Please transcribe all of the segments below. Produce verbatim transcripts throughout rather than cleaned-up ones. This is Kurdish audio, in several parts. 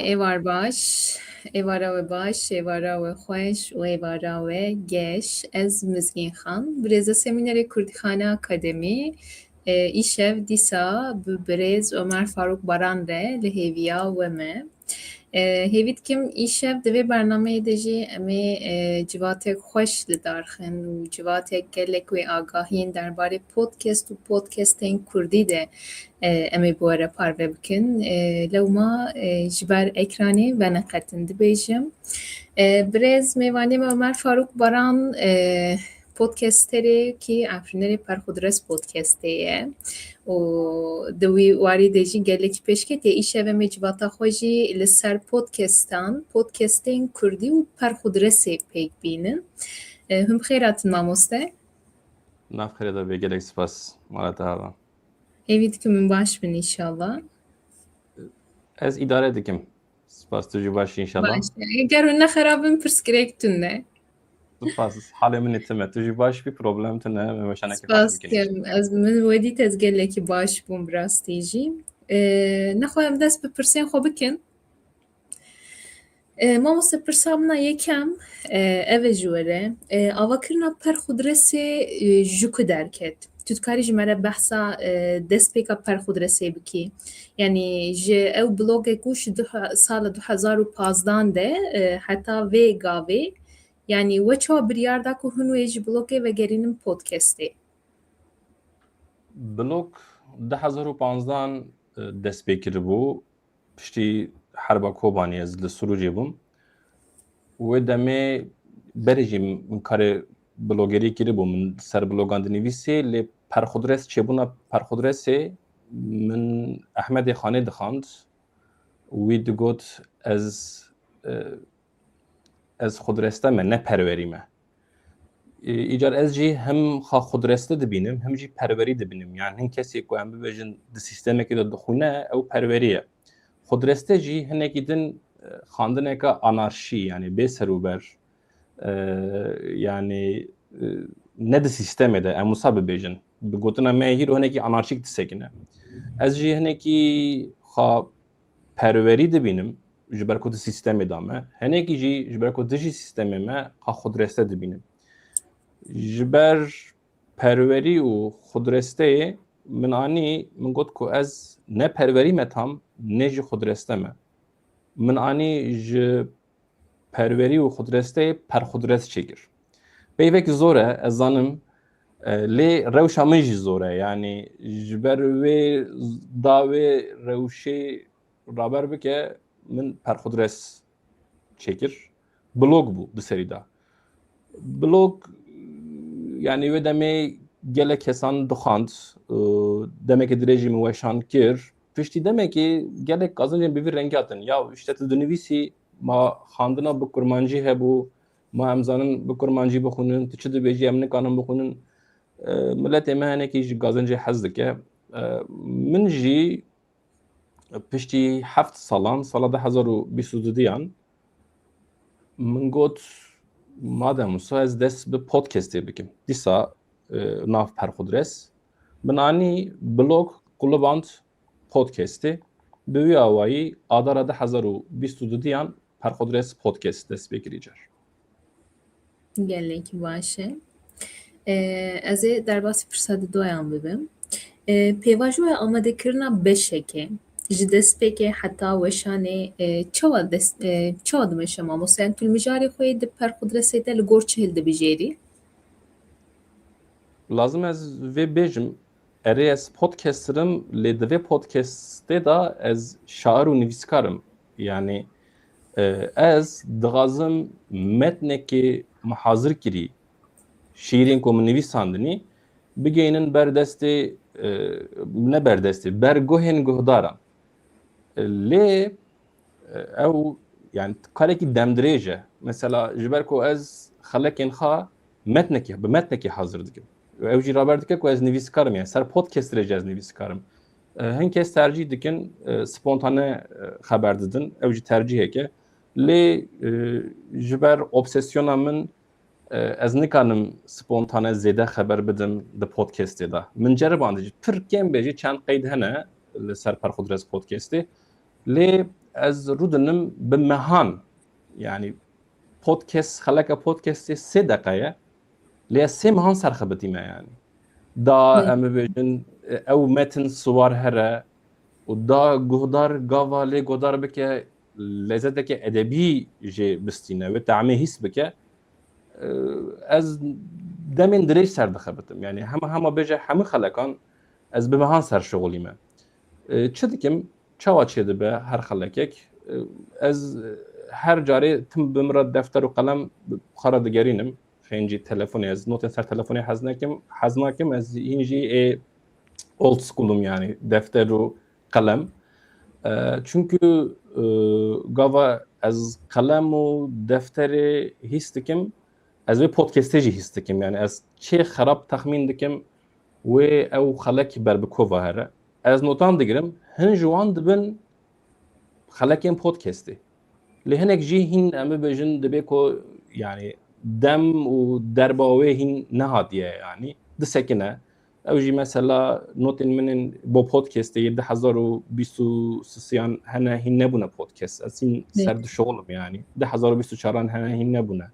Êvar baş, êvara we baş, êvara we xweş û êvara we geş. Ez Mizgîn Xan, birêza Semînerê Kurdîxane Akademî. E, îşev dîsa bi birêz Ömer Faruk Baran re li hêviya we me. E, hêvî dikim îşev di vê bernameyê de jî em ê, e, civatek xweş li dar xin û civatek gelek wê agahiyên derbarê podcast û podcastên kurdî de, e, em ê bi we re parve bikin. E, lewma, e, ji ber ekranê veneqetin dibêjim. E, birêz mêvanê me Ömer Faruk Baran, e, podcasterê kî Efrînerê Perxudres podcastê ye. Û di wî warî de jî gelekî pêşketî ye. Îşev em ê civata xwe jî li ser podcastan, podcastên kurdî û perxudresê pêk bînin. E, hûn bi xêr hatin mamoste. Nav xêrê de be, gelek spas. Mala te ava. Hêvî dikim hûn baş bin înşallah. Ez îdare dikim. Spas, tu jî baş înşallah. Baş. Ger hûn ne xerab bin, pirsgirêk tune. Spas, halê min ê tim e. Tu jî baş bî, problem tune, me weşaneke xweş Spas bikî. Kim. Ez min we dît, ez gelekî baş bûm bi rastî jî. E, nexwe em dest bi pirsên xwe bikin. E, mamoste, pirsa min a yekem, e, ev e ji we re. E, avakirina Perxudresê, e, ji ku derket? Tu dikarî ji me re behsa, e, destpêka Perxudresê bikî? Yanî ji ew blogê ku ji du he-, sala du hezar û pazdan de, e, heta vê gavê, yanî we çawa biryar da ku hûn wê ji blogê vegerînin podcastê? Blog du hezar û panzdan, e, dest pê kiribû. Piştî herba Kobanî ez li Sirûcê bûm. Wê demê berê jî min karê blogerî kiribû, min ser blogan dinivîsê, lê Perxudres, çêbûna Perxudresê min Ehmedê Xanê dixwend. Wî digot, ez, e, ez xudreste me, ne perwerî me. E, îcar ez jî hem xwe xudreste dibînim, hem jî perwerî dibînim. Yani hin kesê ku em bibêjin di sîstemekê de dixwîne, ew perwerî ye. Xudreste jî hinekî din, e, xwendineke anarşî, yani bê serûber, e, yani, e, ne di sîstemê de, em wisa bibêjin. Bi gotina me hîro hinekî anarşîk disekine. Ez jî hinekî xwe perwerî dibînim, ji ber ku di sîstemê de me. Hinekî jî ji ber ku dijî sîstemê me, xwe xudreste dibînim. Ji ber perwerî û xudresteyê min anî, min got ku ez ne perwerî me tam, ne jî xudreste me. Min anî ji perwerî û xudresteyê perxudres çêkir. Peyvek zor e, ez zanim, e, lê rewşa min jî zor e. Yani ji ber wê da wê rewşê raber bike, min perxudres çêkir. Blog bû di serî de. Blog, yani wê demê gelek kesan dixwand, e, demeke dirêjî min weşan kir. Piştî demekê gelek gazincên bi vî rengî hatin. Ya işte tu dinivîsî, ma xandina bi kurmancî hebû, ma em zanin bi kurmancî bixwînin, tu çi dibêjî em nikanin bixwînin. E, miletê me hinekî ji gazincê hez dike. E, min jî piştî heft salan, sala du hezar û bîst û duyan, min got, madem wisa ez dest bi podcastê bikim. Dîsa, e, nav Perxudres. Min anî blog quliband podcastê. Bi wî awayî adara du hezar û bîst û duyan Perxudres podcast dest pê kirî car. Gelekî baş e. E, ez ê derbasî pirsa di doyan bibim. E, pêvajoya amadekirina beşekê, ji destpêkê heta weşanê, e, çawa dest, e, çawa dimeşe mamoste? Em tu li mijarê xwe yê di Perxudresê de li gor çi hildibijêrî? Lazim ez vê bêjim, erê ez podcaster im, lê di vê podcastê de ez şair û nivîskar im. Yani, e, ez dixwazim metnekê min hazir kirî, şiîrên ku min nivîsandinî, bigeynin ber destê, e, ne ber destê, ber guhên guhdaran. E, lê, e, ew, yani, karekî demdirêj e. Mesela, ji ber ku ez xelekên xwe metnekê, bi metnekê hazir dikim. Ew jî raber dike ku ez nivîskar im, yani ser podcastê re jî ez nivîskar im. E, hin kes tercîh dikin, e, spontane, e, xeber didin. Ew jî tercîhek e. Lê, e, ji ber obsesyona min, e, ez nikanim spontane zêde xeber bidim di podcastê de. Min ceribandî jî, pir kêm be jî çend qeyd hene li ser Perxudres podcastê. Lê Ez rûdinim bi mehan, yani podcast, xeleke podcastê sê deqe ye. Lê ez sê mehan serxebitîme yani. Da em bibêjin, ew metin siwar here û da guhdar gava lê guhdar bike, lezzeteke edebî jê bistîne, wê teamê hîs bike. Ez demên dirêj ser dixebitim. Yani hema hema bêje hemû xelekan ez bi mehan ser şixulîme. Çi dikim? Çawa çêdibe her xelekek? Ez her carê tim bi min re defter û qelem xwe re digerînim. Xêncî telefonê, ez notên ser telefonê hez nekim, hez nakim, ez hîn jî ê old school im, yani defter û qelem. E, çünkü, e, gava ez qelem û defterê hîs dikim, ez vê podcastê jî hîs dikim. Yani ez çê xerab texmîn dikim, wê ew xelek ber bi kova here. Ez notan digirim, hin ji wan dibin xelekên podcastê. Lê hinek jî hîn, em bibêjin, dibê ku, yani, dem û derba wê hîn nehatiye, yani, disekine. Ew jî mesela notên min ên bo podcastê yê du hezar û bîst û sisiyan hene hîn nebûne podcast. Ez hîn Lê. ser dişixulim, yani. Du hezar û bîst û çaran hene hîn nebûne.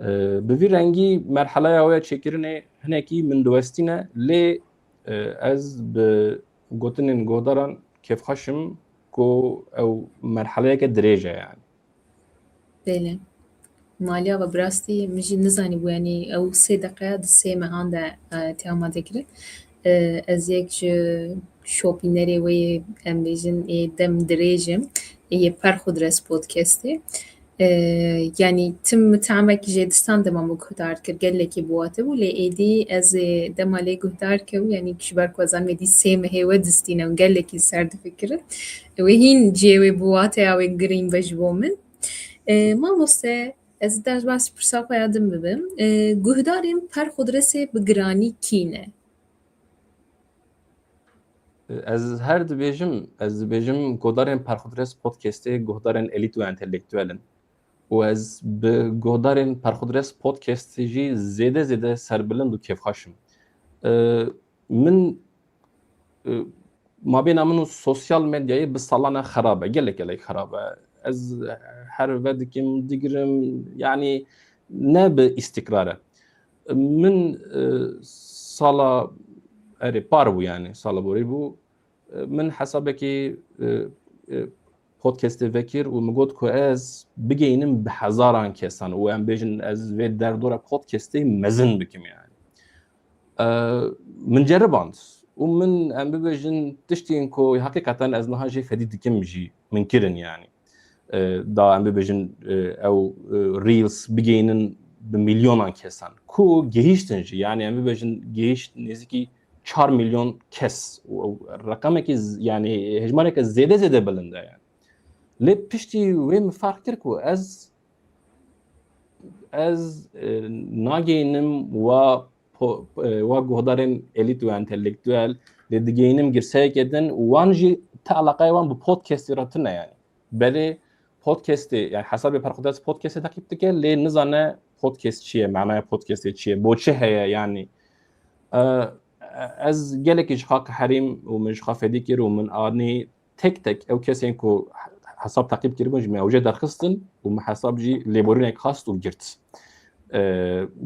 E, bi vî rengî merheleya wê çêkirinê hinekî min diwestîne, lê, e, ez bi gotinên guhdaran kêfxweş im ku ew merheleyeke dirêj e, yani. Belê. Maliya ve bi rastî min jî nizanîbû, yanî ew sê deqe di sê mehan de, e, tê amadekirin. E, ez yek ji şopînerê wê yê, em bêjin, ê dem dirêj im, ê yê Perxudres podcastê. E, yanî tim mitamekî jê distan dema min guhdar kir, gelekî bi wate bû, lê êdî ez ê dema lê guhdar kewim, yanî ji ber ku ez zanibê dî sê mehê we distîne û gelekî ser difikirim. Wê hîn cihê wê bi wateya wê girîng be ji bo min. E, mamoste, ez dê ji baş pirsa xwe ya din bibim. E, guhdarên Perxudresê bi giranî kî ne? Ez her dibêjim, ez dibêjim guhdarên Perxudres podcastê guhdarên elît û entelektuel in. Û ez bi guhdarên Perxudres podcastê jî zêde zêde serbilind û kêfxweş im. E, min, e, mabêna min û sosyal medyayê bi salan e xerab e, gelek gelek xerab e. Ez her vedikim, digirim, yani ne bi îstikrar e. Min, e, sala, erê, par bû yani, sala borî bû. E, min hesabekî, e, e, podcastê vekir û min got ku ez bigeynim bi hezaran kesan û em bêjin ez vê derdora podcastê mezin bikim yani. E, min ceriband û min, em bibêjin, tiştên ku heqîqeten ez niha jê fedî dikim jî min kirin yani. E, da em bibêjin, e, ew, e, reels bigeynin bi milyonan kesan. Ku gihîştin jî, yani em bibêjin gihîşt nêzîkî çar milyon kes. Û ew reqemekî z-, yani hejmareke zêde zêde bilind e yani. Lê piştî wê min ferq kir ku ez, ez, e, nageynim wa po-, e, wa guhdarên elît û entelektuel, lê digeynim girseyeke din û wan jî ti eleqeyê wan bi podcastê re tune yani. Belê podcastê, yani hesabê Perxudres podcastê teqîb dike, lê nizane podcast çi ye, manaya podcastê çi ye, bo çi heye yani. E, ez gelekî ji xwe qeherîm û min ji xwe fedî kir û min anî tek tek ew kesên ku hesab teqîb kiribûn ji me ew jê derxistin û min hesab jî lêborînek xwest û girt. E,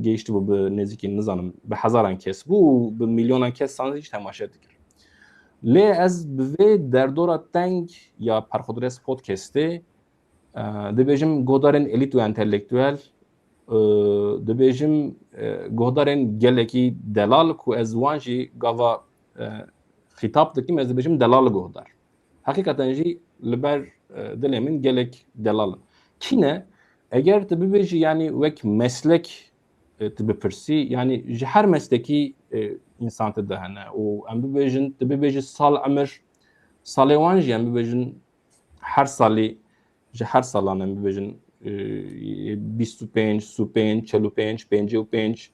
gihîştibû bi nêzîkî, nizanim, bi hezaran kes bû û bi milyonan kes san jî temaşe dikir. Lê ez bi vê derdora teng ya Perxudres podcastê, e, dibêjim guhdarên elît û entelektuel, e, dibêjim, e, guhdarên gelekî delal ku ez wan jî gava, e, xîtab dikim, ez dibêjim delal guhdar. Heqîqeten jî li ber, e, dilê min gelek delal in. Kî ne? Eger tu bibêjî, yanî wek meslek, e, tu bipirsî, yanî ji her meslekî, e, însan tu de hene û em bibêjin, tu bibêjî sal emir, salê wan jî em bibêjin her salî, ji her salan em bibêjin, e, bîst û pênc, sî û pênc, çel û pênc, pêncî û pênc.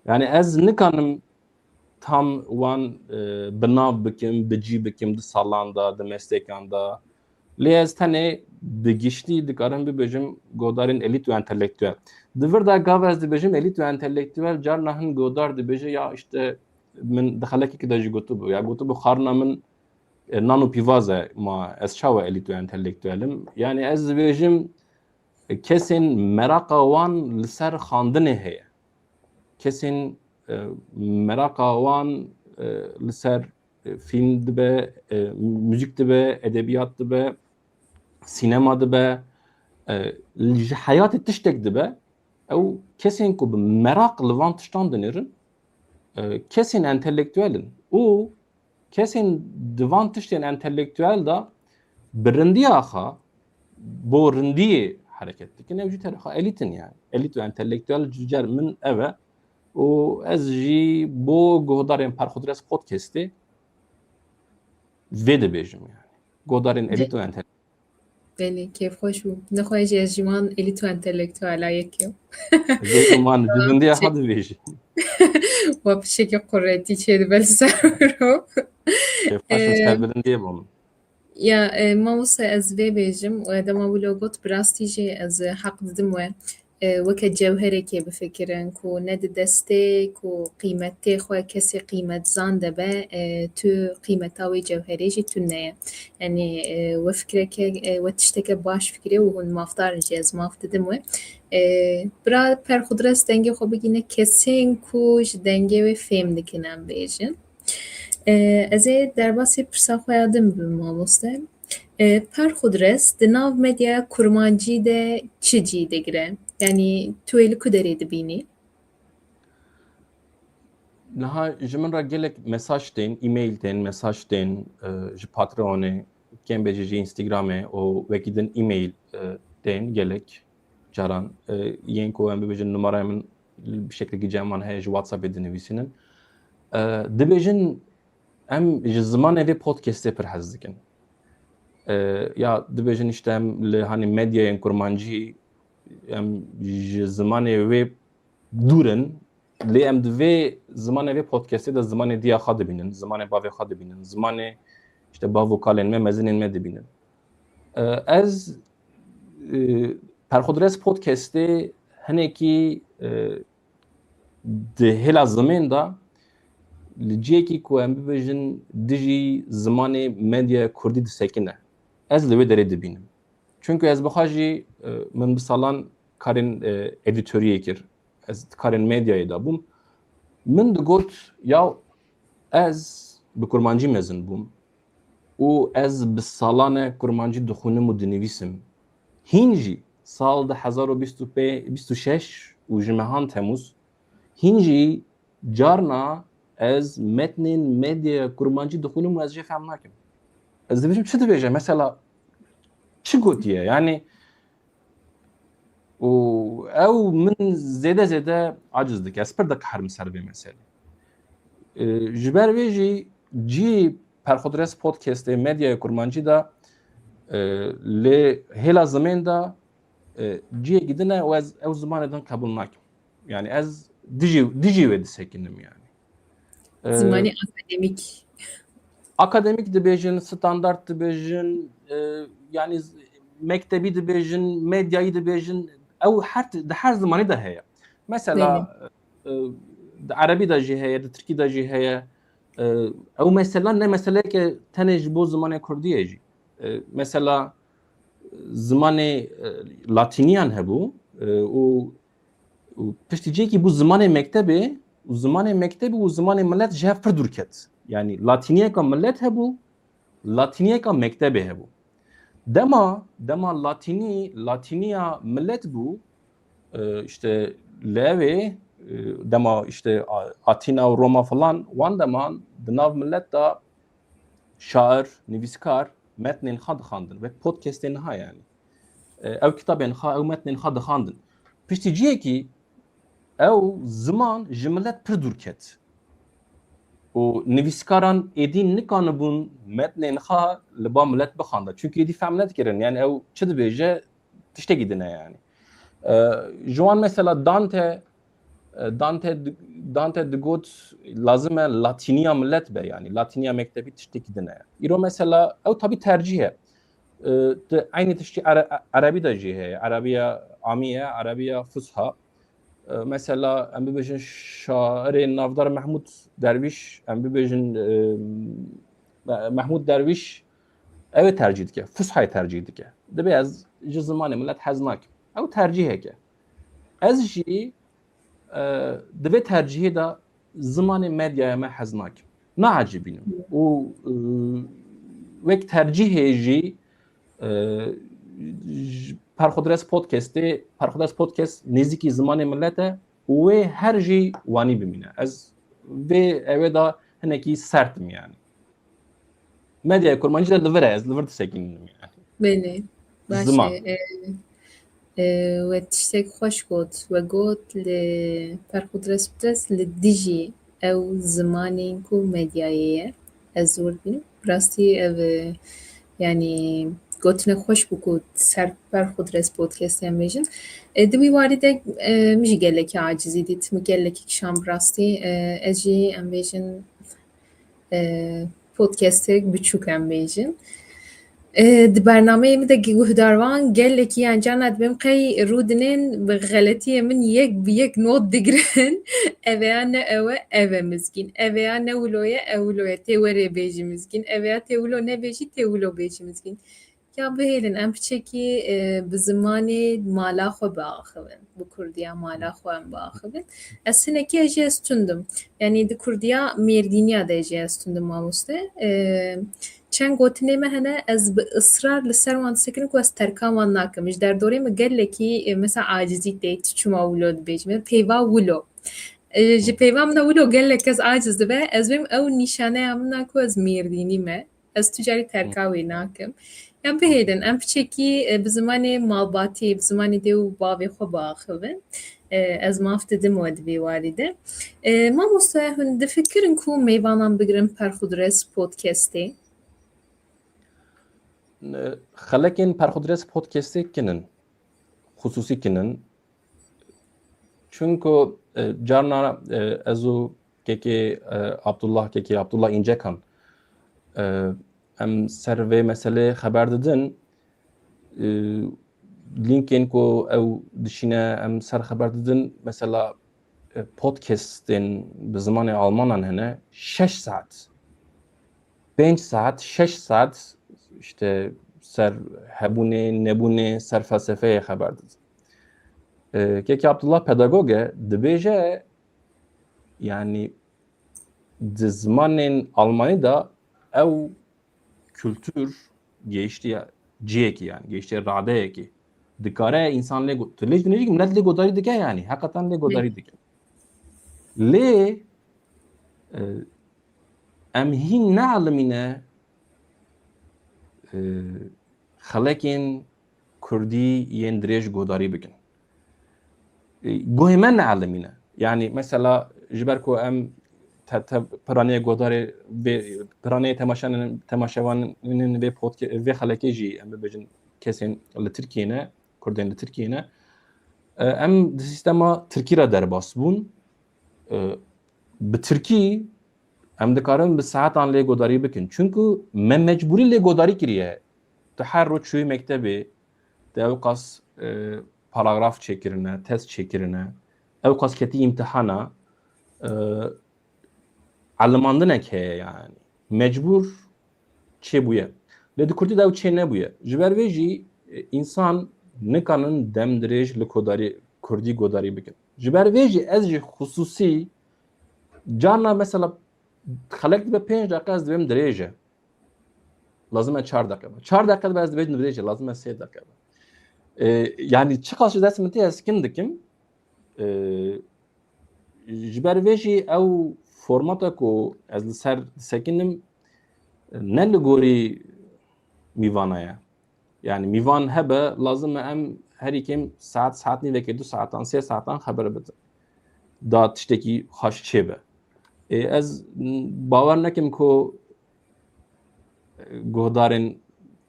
Yanî ez nikanim tam wan, e, bi nav bikim, bi cî bikim di salan de, di meslekan de. Lê ez tenê bi giştî dikarim bibêjim guhdarên elît û entelektuel. Di vir de gava ez dibêjim elît û entelektuel, carna hin guhdar dibêje, ya işte min di xelekekî de jî gotibû, ya gotibû xarina min E, nan û pîvaz e ma ez çawa elît û entelektuel im? Yani ez dibêjim, e, kesên meraqa wan li ser xandinê heye. Kesên, e, meraqa wan, e, li ser, e, fîlm dibe, e, muzîk dibe, edebiyat dibe, sînema dibe, e, ji heyatê tiştek dibe. Ew kesên ku bi meraq li van tiştan dinêrin, e, kesên entelektuel in. Û kesên di van tiştên entelektuel de bi rindiya xwe, bo rindiyê hereket dikin, ew jî terê xwe elît in yani. Elît û entelektuel ji cer min ev e. Û ez jî bo guhdarên Perxudres Podcastê vê dibêjim yani. Guhdarên elît û entelektuel. Belê, kêfxweş bû. Nexwe jî ez ji wan elît û entelektuela yekê im. Zêko man, ji rindiya xwe dibêjî. Wa pişekî quretî çêdibe li ser mirov. Kêfxweş û serbilindiyê bû min. Ya, e, mamoste, ez vê bêjim û dema wilo got, bi rastî jî ez heq didim we. E, weke cewherekê bifikirin ku ne di destê ku qîmetê xwe kesê qîmetzan de be, e, tu qîmeta wê cewherê jî tune ye. Yanî, e, we fikreke, e, we tişteke baş fikirê û hûn mafdar in jî, ez maf didim we. E, bira Perxudres dengê xwe bigîne kesên ku ji dengê wê fêm dikin em bêjin. E, ez ê derbasî pirsa xwe ya din bibim, mamoste. E, Perxudres di nav medyaya kurmancî de çi cî digire? Yanî tu wê li ku derê dibînî? Niha ji min re gelek mesaj tên, e-mail tên, mesaj tên, e, ji Patreonê, kêm be jî ji Instagramê û wekî din e-mail, e, tên gelek caran. E, yên ku em bibêjin numaraya min bi şeklekî cem wan heye, ji WhatsAppê dinivîsînin. E, dibêjin em ji zimanê vê podcastê pir hez dikin. E, ya dibêjin işte em li hanî medyayên kurmancî em ji zimanê wê dûr in, lê em di vê zimanê vê podcastê de zimanê diya xwe dibînin, zimanê bavê xwe dibînin, zimanê işte bav û kalên me, mezinên me dibînin. E, ez, e, Perxudres Podcastê hinekî, e, di hêla zimên de li cihekî ku em bibêjin dijî zimanê medya kurdî disekine. Ez li wê derê dibînim. Çunku ez bi xwe jî, e, min bi salan karên, e, edîtoriyê kir. Ez di karên medyayê de bûm. Min digot, ya ez bi kurmancî mezin bûm û ez bi salan e kurmancî dixwînim û dinivîsim. Hîn jî sal du hezar û bîst û pênc, bîst û şeş û ji mehan Temûz, hîn jî carna ez metnên medyaya kurmancî dixwînim û ez jê fehm nakim. Ez dibêjim, çi dibêje? Mesela çi gotiye? Yani û ew min zêde zêde aciz dike. Ez pir dikaherim ser vê meselê. E, ji ber vê jî cî Perxudres Podcastê medyaya kurmancî de, e, lê hêla zimên de, e, ciyekî din e û ez ew zimanê din qebûl nakim. Yani ez dijî, dijî wê disekinim yani. E, Zimanê akademîk. Akademîk dibêjin, standart dibêjin, e, yani z-, mektebî dibêjin, medyayî dibêjin, ew her ti-, di her zimanî de heye. Mesela, e, di erebî de jî heye, di tirkî de jî heye. E, ew mesela ne meseleyeke tenê ji bo zimanê kurdî ye jî. E, mesela, zimanê, e, latîniyan hebû, e, û, û piştî cihekî bû zimanê mektebê, û zimanê mektebê û zimanê milet ji hev pir dûr ket. Yani latîniyeka milet hebû, latîniyeka mektebê hebû. Dema, dema latînî, latîniya milet bû, e, işte lewê, e, dema işte A-, Atîna û Roma filan, wan deman di nav milet de şair, nivîskar metnên xwe dixwendin, wek podcastê niha yani. E, ew kitabên xwe, ew metnên xwe dixwendin. Piştî cihekî ew ziman ji milet pir dûr ket. Û nivîskaran êdî nikanibûn metnên xwe li ba milet bixwende. Çunkî êdî fehm nedikirin. Yani ew çi dibêje, tiştekî din e yani. E, ji wan mesela Dante, e, Dante di-, Dante digot lazim e latîniya milet be yani. Latîniya mektebî tiştekî din e. Îro mesela ew tabî tercîh e. E, tu eynî tiştî ere-, erebî de jî heye. Erebiya amî ye, erebiya fusha. E, mesela em bibêjin şairê navdar Mehmûd Dervîş, em bibêjin, e, Me- Mehmûd Derwîş ew ê tercîh dike, Fushayê tercîh dike. Dibê ez ji zimanê milet hez nakim. Ew tercîhek e. Ez jî e, di vê tercîhê de zimanê medyaya me hez nakim. Naecibînim. Û e, wek tercîhê jî e, ji Perxudres Podcastê, Perxudres Podcast nêzîkî zimanê milet e û wê her jî wanî bimîne. Ez vê ewê de hinekî sert im yani. Medyaya kurmancî de li vir e, ez li vir disekînim yani. Belê. Baş Ziman. e, e, e, we tiştek xweş got. We got li Perxudres Podcast li dijî ew zimanên ku medyayê ye. Ez zor dibînim. Rastî ev e, yani gotine xweş bû ku ser Perxudres Podcast em bêjin. E, di wî warî de e, min jî gelekî acizî dît. Min gelekî kişand bi rastî. E, ez jî em bêjin e, podcastek biçûk em bêjin. E, di bernameyê min de guhdarvan gelekî yan carna dibêm qey rûdinên bi xeletiyê min yek bi yek not digirin. Eve ya ne ew e, ev e mizgîn. Eve ya ne wilo ye, ew wilo ye. Tê werê bêjî mizgîn. Eve ya tê wilo nebêjî, tê wilo bêjî mizgîn. Ya bihêlin, em piçekî e, bi zimanê mala xwe biaxivin, bi kurdiya mala xwe em biaxivin. Ez hinekî ez jî ez tund im. Yanî di kurdiya mêrdîniya de jî ez tund im mamoste. E, çend gotinê me hene, ez bi israr li ser wan disekirim ku ez terka wan nakim. Ji derdorê min gelekî e, mesela acizî tê, tu çima wilo dibêjî? Peyva wilo. E, ji peyva min de wilo gelek kes aciz dibe. Ez bêm ew nîşaneya min e ku ez mêrdînî me. Ez tu carî terka wê nakim. Yan bihêlin, em piçekî e, bi zimanê malbatî, bi zimanê dê û bavê xwe biaxivin. E, ez maf didim we di vê warî de. E, mamoste, hûn difikirin ku mêvanan bigirin Perxudres Podcastê? Xelekên Perxudres Podcastê kinin, xusûsî kinin. Çunku e, carna e, ez û kekê e, Abdullah, kekê Abdullah Încekan e, em ser vê meselê xeber didin. E, lînkên ku ew dişîne em ser xeber didin, mesela e, podcastên bi zimanê almanan hene, şeş saet, pênc saet, şeş saet işte ser hebûnê, nebûnê, ser felsefeyê xeber didin. E, kekê Abdullah pedagog e, dibêje, yani di zimanên almanî de ew kultur gehiştiye cihekî, yani gehiştiye radeyekî. Dikare însan lê go-, tu lê dinêjî milet lê godarî dike yani. Heqeten lê godarî dike. Lê e, em hîn neelimîne e, xelekên kurdî yên dirêj godarî bikin. E, guhê me neelimîne. Yani mesela ji ber ku em te, te, piraneyê godarê vê, piraneyê temaşevanên, temaşevanên vê podke-, vê xelekê jî em bibêjin kesên li Tirkiyê ne, kurdên li Tirkiyê ne. E, em di sîstema tirkî re derbas bûn. E, bi tirkî em dikarin bi saetan lê godarî bikin. Çunku me mecbûrî lê godarî kiriye. Tu her roj çûyî mektebê, te ew qas e, paragraf çêkirine, test çêkirine, ew qas ketî îmtihana, e, elimandinek heye yani. Mecbûr çêbûye. Lê di kurdî de ew çê nebûye. Ji ber vê jî e, însan nikanin dem dirêj li kodarî, kurdî godarî bikin. Ji ber vê jî ez jî xusûsî carna mesela xelek dibe pênc deqe ez dibêm dirêj e. Lazim e çar deqe be. Çar deqe dibe ez dibêm dirêj e. Lazim e sê deqe be. E, yani çiqas ji dest min tê ez kin dikim. E, ji ber vê jî ew formata ku ez li ser disekinim ne li gorî mîvana ye. Yani mîvan hebe lazim e em herî kêm saet, saet nîvekê, du saetan, sê saetan xeber bidin. Da tiştekî xweş çêbe. Ê, ez bawer nekim ku guhdarên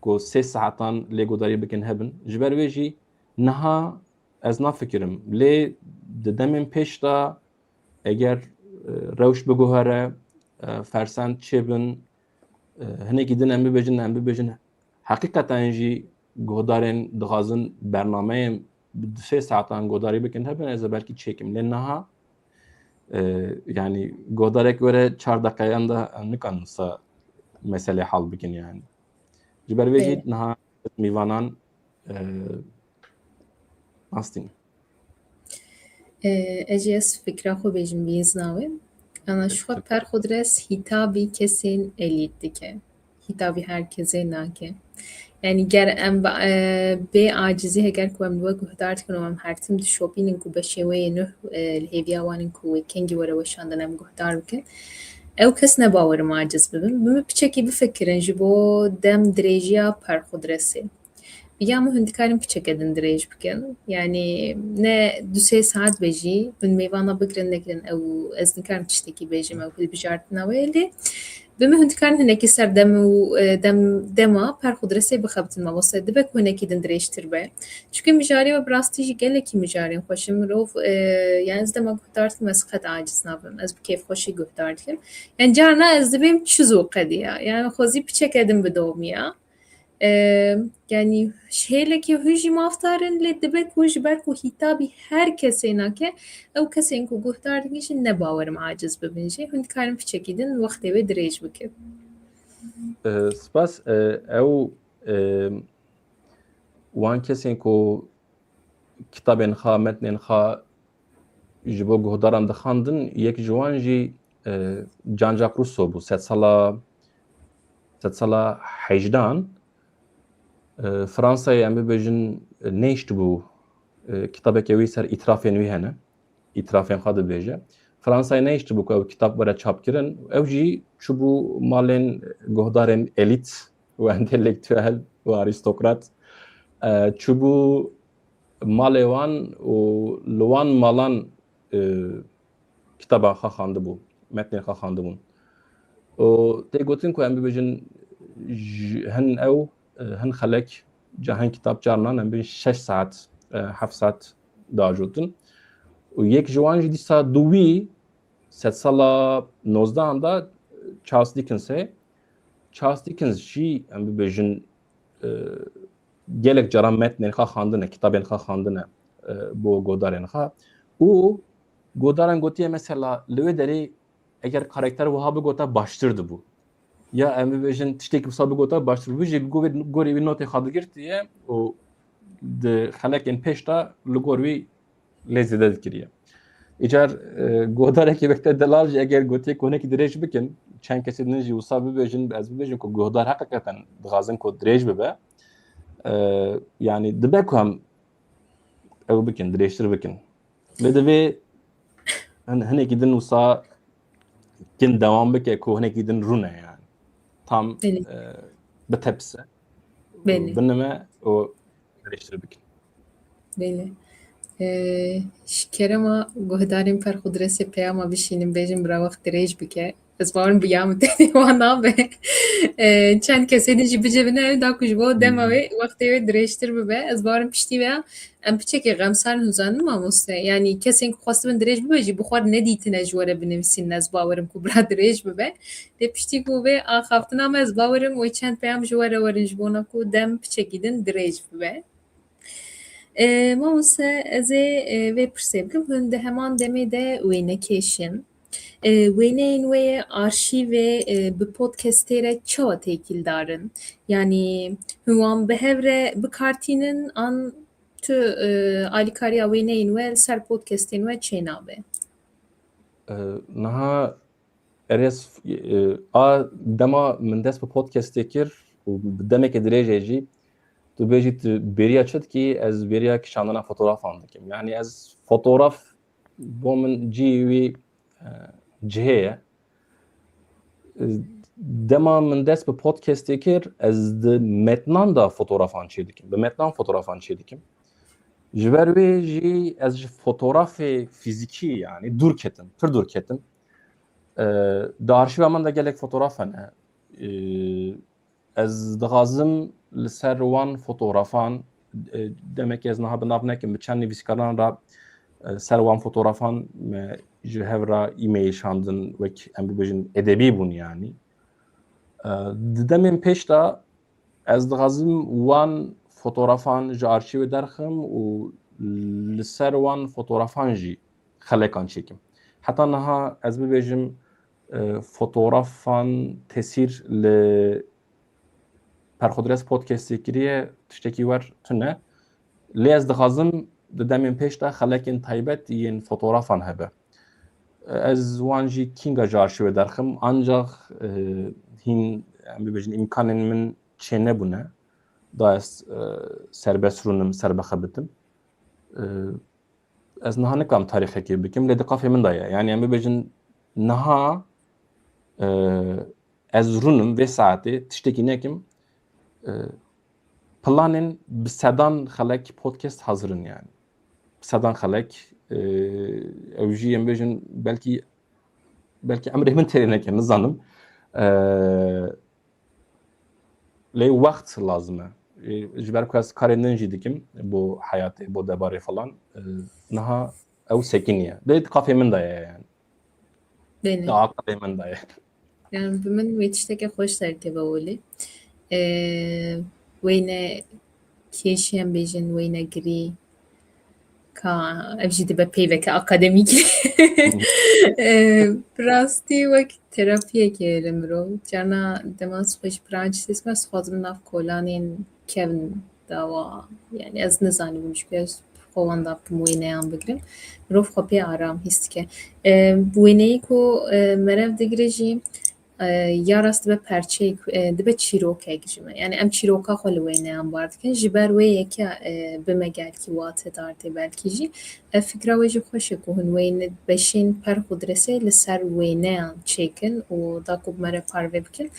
ku sê saetan lê guhdarî bikin hebin. Ji ber wê jî niha ez nafikirim. Lê di demên pêş de eger e, rewş biguhere, e, fersend çêbin, e, hinekî din em bibêjin, em bibêjin heqîqeten jî guhdarên dixwazin bernameyên bi du sê saetan guhdarî bikin hebin, ez ê belkî çêkim. Lê niha e, yani guhdarek were çar deqeyan de em nikarin wisa meselê hal bikin yani. Ji ber vê jî niha mîvanan e, nas tînin. E, ez jî ez fikra xwe bêjim bîzna wê. Ana ji xwe perxudres hîtabî kesên elît dike. Hîtabî her kesê nake. Yani ger em e, bê acizî heger ku em li we guhdar dikin û em her tim dişopînin ku beşê wê yê nuh e, li hêviya wan in ku wê kengî were weşandin em guhdar bikin. Ew kes ne bawerim aciz bibin. Bi min piçekî bifikirin ji bo dem dirêjiya perxudresê. Ya min hûn dikarin piçeke din dirêj bikin. Yani ne du sê saet be jî hûn mêvana bigirin negirin ew ez nikarim tiştekî bêjim ew hilbijartina wê lê bi min hûn dikarin hinekî ser dem û e, dem dema perxudresê bixebitin mamoste dibe ku hinekî din dirêjtir be. Çunke mijarê we bi rastî jî gelekî mijarên xweş in mirov e, yani ez dema guhdar dikim ez qet aciz nabim. Ez bi kêfxweşî guhdar dikim. Yani carna ez dibêm çi zû qediya. Yani xwezî piçeke din bidomiya. E, yani hêlekê hûn jî mafdar in lê dibe ku ji ber ku hîtabî her kesê nake ew kesên ku guhdar dikin jî ne bawerim aciz bibin jî hûn dikarin piçekî din wextê wê dirêj bikin. E, spas e, ew e, wan kesên ku kitabên xwe, metnên xwe ji bo guhdaran dixwendin, yek ji wan jî e, Jean-Jacques Rousseau bû. Sedsala sedsala hejdan e, Fransayê em bibêjin nehiştibû e, kitabeke wî ser îtirafên wî hene. Îtirafên xwe dibêje. Fransayê nehiştibû ku ew kitab were çapkirin. Ew jî çûbû malên guhdarên elît û entelektuel û arîstokrat. E, çûbû malê wan û li wan malan e, kitaba xwe xwendibû, metnên xwe xwendibûn. Û tê gotin ku em bibêjin ji- hin ew, e, hin xelek, ca hin kitab carinan em bibêjin şeş saet, e, heft saet diajotin. Û yek ji wan jî dîsa di wî sedsala nozdehan de Charles Dickens e. Charles Dickens jî em bibêjin e, gelek caran metnên xwe xwendine, kitabên xwe xwendine e, bo godarên xwe. Û godaran gotiye mesela li wê derê eger karakter wiha bigota baştir dibû. Ya em bibêjin tiştekî wisa bigota baştir dibû jî gorî wî notê xwe digirtiye û di xelekên pêş de li gor wî lê zêde dikiriye. Îcar e, godarekî wekte delal jî eger gotiye ku hinekî dirêj bikin, çend kesê din jî wisa bibêjin, ez bibêjim ku guhdar heqîqeten dixwazin ku dirêj bibe. E, yani dibe ku em ew bikin, dirêjtir bikin. Lê divê hin- hinekî din wisa kin dewam bike ku hinekî din rûne yani. Tam Belê. e, bitepise. Belê. Binime û dirêjtir bikin. Belê. Ee, ji kerema guhdarên perxudresê peyama bişînin bêjin bira wext dirêj bike. Ez bawerim bi ya min tenê wan nabe. Ee, çend kesê din jî bicivine ew da ku ji bo dema wê wextê wê dirêjtir bibe. Ez bawerim piştî vê em piçekê xemsar in zanin mamoste. Yani kesên ku xwestibin dirêj bibe jî bi xwe nedîtine ji we re binivîsînin ez bawerim ku bira dirêj bibe. Lê piştî ku vê axaftina me ez bawerim wê çend peyam ji we re werin ji bona ku dem piçekî din dirêj bibe. E, mamoste, ez ê e, vê pirsê bikim. Hûn di heman demê de wêne kêşin. E, wêneyên wê yê arşîvê e, bi podcastê re çawa têkildar in? Yanî hûn wan bi hev re bikartînin an tu e, alîkariya wêneyên we li ser podcastên we çênabe? E, niha Erê ez, e, a dema min dest bi podcastê kir û bi demeke dirêj e jî, tu bêjî tu bêriya çi dikî, ez bêriya kişandina fotografan dikim. Yani ez fotograf bo min cihê wî, e, cihê ye. E, dema min dest bi podcastê kir, ez di metnan de fotografan çê dikim. Bi metnan fotografan çê dikim. Ji ber wê jî ez ji fotografê fîzîkî yani dûr ketim, pir dûr ketim. E, di arşîva min de gelek fotograf hene. E, ez dixwazim li ser wan fotografan, e, demek ez niha bi nav nekim, bi çend nivîskaran re, e, ser wan fotografan me ji hev re îmeyl şandin, wek em bibêjin edebî bûn yani. E, di demên pêş de ez dixwazim wan fotografan ji arşîvê derxim û li ser wan fotografan jî xelekan çêkim. Heta niha ez bibêjim, e, fotografan tesîr li Perxudres podcastê kiriye, tiştekî wer tune. Lê ez dixwazim di demên pêş de xelekên taybet yên fotografan hebe. Ez wan jî kînga ji arşîvê derxim, ancax, e, hîn, em bibêjin, îmkanên min çênebûne. Da ez, e, serbest rûnim, serbexwe bitim. E, ez niha nikim tarîxekê bikim, lê di qafê min de ye. Yanî em bibêjin niha, e, ez rûnim vê saetê tiştekî nekim, e, planên bi sedan xelek podcast hazir in yanî. Bi sedan xelek, e, ew jî em bêjin belkî, belkî emrê min têrê neke, nizanim. E, lê wext lazim e. E, ji ber ku ez karên din jî dikim bo heyatê, bo debarê falan, e, niha ew sekiniye. Lê di qafê min de ye yanî. Bêne. Di aqilê min de ye. Yani bi min wê tişteke xweş derkeve olê. Ee, weyne kêşî em bêjin, weyne girî. Ka ev jî dibe peyveke akademîk. Ee, bi rastî wek terapiyekê li mirov. Carna dema ez xwe ji pir aciz dîsim, ez dixwazim nav kolanên kevin dawa. Yani ez nizanibûm, çunku ez xwe wenda bikim wêneyan bigirim. Mirov xwe pê aram hîs dike. E, wêneyê ku, e, merev digire jî, e, ya rast dibe perçeyek, e, dibe çîrokek ji me. Yani em çîroka xwe li wêneyan bar dikin. Ji ber wê yeke, e, bi me gelkî watedar tê belkî jî. Ev fikra wê jî xweş e ku hûn wêne beşên Perxudresê li ser wêneyan çêkin û da ku bi me re parve bikin.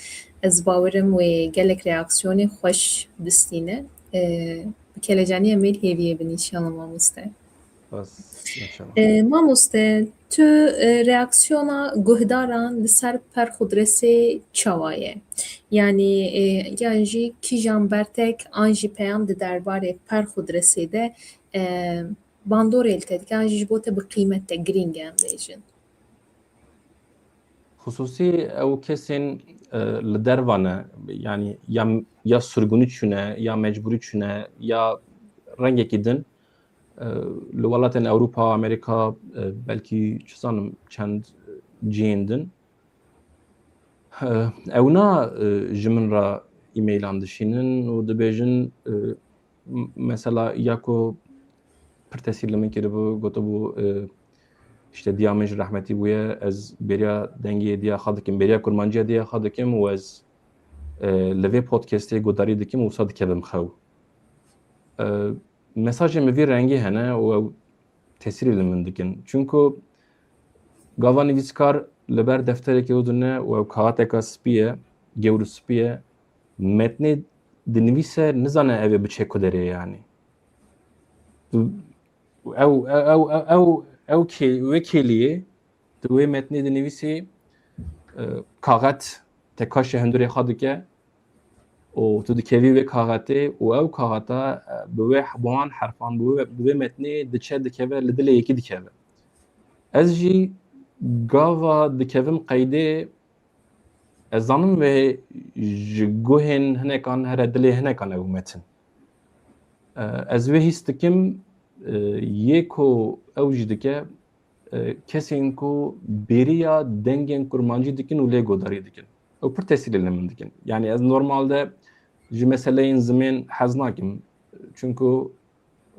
Ez bawerim wê gelek reaksiyonê xweş bistîne. E, bi kelecanî em ê li hêviyê bin înşallah mamoste. Bas, înşallah. E, mamoste, tu, e, reaksiyona guhdaran li ser Perxudresê çawa ye? Yanî, e, yan jî kîjan bertek an jî peyam di derbarê Perxudresê de, e, bandorê li te dike, an jî ji bo te bi qîmet e, girîng e em bêjin? Xisûsî ew kesên, e, li derva ne, yanî ya, ya surgunî çûne, ya mecbûrî çûne, ya rengekî din, e, li welatên Ewropa, Amerîka, e, belkî çi zanim çend cihên din. E, ewna, e, ji min re e-mailan dişînin û dibêjin, e, m-, mesela ya ku pir tesîr li min kiribû, gotibû, e, işte diya min ji rehmetî bûye, ez bêriya dengê diya xwe dikim, bêriya kurmanciya diya xwe dikim û ez, e, li vê podcastê guhdarî dikim û wisa dikevim xew. E, mesajê min vî rengî hene û ew tesîrê li min dikin. Çunku gava nivîskar li ber defterekê û dine û ew kaxeteka spî ye, gewr û spî ye, metnê dinivîse, nizane ev ê biçe ku derê yanî. Tu, ew, ew, ew, ew, ew, ew kê-, wê kêliyê, tu wê metnê dinivîsî, e, kaxet te kaşê hundurê xwe dike û tu dikevî wê kaxetê û ew kaxeta, e, bi wê, bi wan herfan, bi wê, bi wê metnê diçe dikeve, li dilê yekî dikeve. Ez jî gava dikevim qeydê, ez zanim wê ji guhên hinekan here dilê hinekan ew metin. E, ez wê hîs dikim, e, yê ku ew jî dike, e, kesên ku bêriya dengên kurmancî dikin û lê guhdarî dikin. Ew pir tesîrê li min dikin. Yanî ez normalde ji meseleyên zimên hez nakim. Çunku,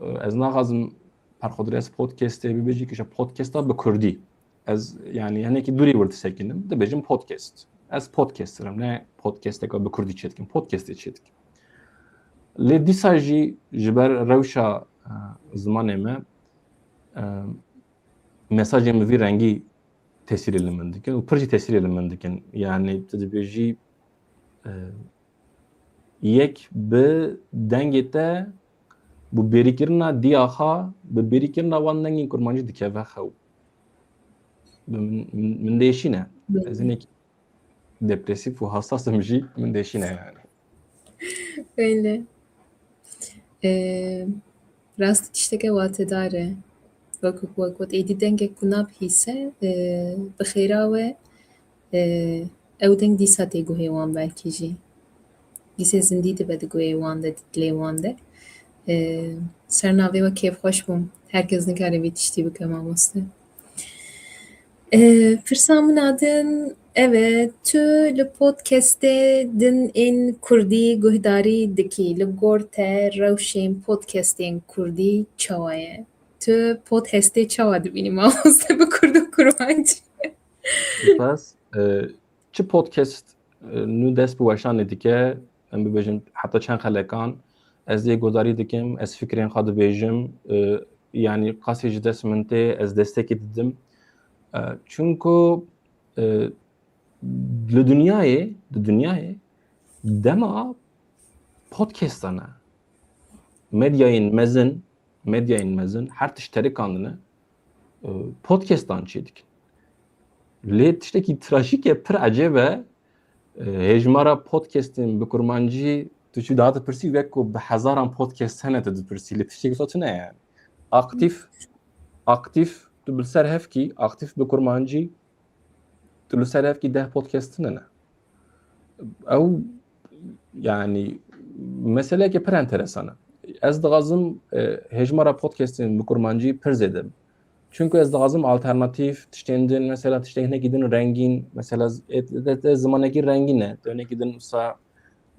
e, ez naxwazim Perxudres podcastê bibe jî kişa podcasta bi kurdî. Ez, yanî, hinekî dûrî wir disekinim, dibêjim podcast. Ez podcasterim, ne podcasteka bi kurdî çêdikim, podcastê çêdikim. Lê dîsa jî ji ber rewşa, e, zimanê me, e, mesajên min vî rengî tesîrê li min dikin û pir jî tesîrê li min dikin. Yanî tu dibêjî, e, yek bi dengê te, bi bêrîkirina diya xwe, bi bêrîkirina wan dengên kurmancî dikeve xew. Bi min, min, min diêşîne. Belê. Ez hinek depresîf û hassas im jî, min diêşîne yanî. Belê. Ee, rast tişteke watedar e. Wekî ku we got, êdî dengek ku nabihîse, e, bi xêra we, e, ew deng dîsa tê guhê wan belkî jî. Dîsê zindî dibe di guhê wan de, di dilê wan de. E, ser navê we kêfxweş bûm. Her kes nikare vî tiştî bike mamoste. E, pirsa min a din, Evet, tu li podcastê din ên kurdî guhdarî dikî. Li gor te rewşên podcastên kurdî çawa ye? Tu podcastê çawa dibînî mamoste bi kurd û kurmancî? Spas. E, çi podcast e, nû dest bi weşanê dike, em bibêjin heta çend xelekan, ez lê guhdarî dikim, ez fikrên xwe dibêjim, e, yanî qasî ji dest min tê, ez destekê didim. E, çunku e, li dinyayê, di dinyayê dema podcastan e. Medyayên mezin, medyayên mezin her tişt terikandine, e, podcastan çêdikin. Lê tiştekî trajîk e, pir ecêb e, e, hêjmara podcastên bi kurmancî tu çû daha dipirsî wek ku bi hezaran podcast hene tu dipirsî, lê tiştekî wisa tune ye yani. Aktîf, aktîf, tu bi ser hevkî, aktîf bi kurmancî, tu li ser hevkî deh podcast tune ne. Ew, yani, meseleyeke pir enteresan e. Ez dixwazim, e, hêjmara podcastên bi kurmancî pir zêde bin. Çunku ez dixwazim alternatîf tiştên din, mesela tiştên hinekî din rengîn, mesela z-, e, e, e, zimanekî rengîn e. Tu hinekî din wisa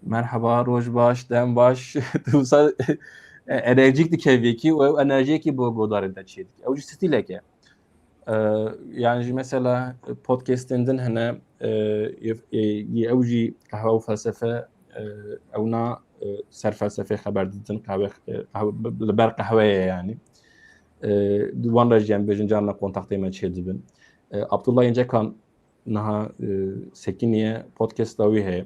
merheba, roj baş, dem baş, tu wisa, e, enerjîk dikevî yekî û ew enerjiyekî bo godarên te çê dike. Ew jî stîlek e. E, yani jî mesela podcastên din hene, e, yê, yê, yê ew jî qehwe û felsefe, e, ewna, e, ser felsefeyê xeber didin, qehwe, e, qehwe, li ber qehweyê yani. E, di wan re jî em bêjin carna kontaktê me çêdibin. E, Abdullah Încekan niha, e, sekiniye, podcasta wî heye.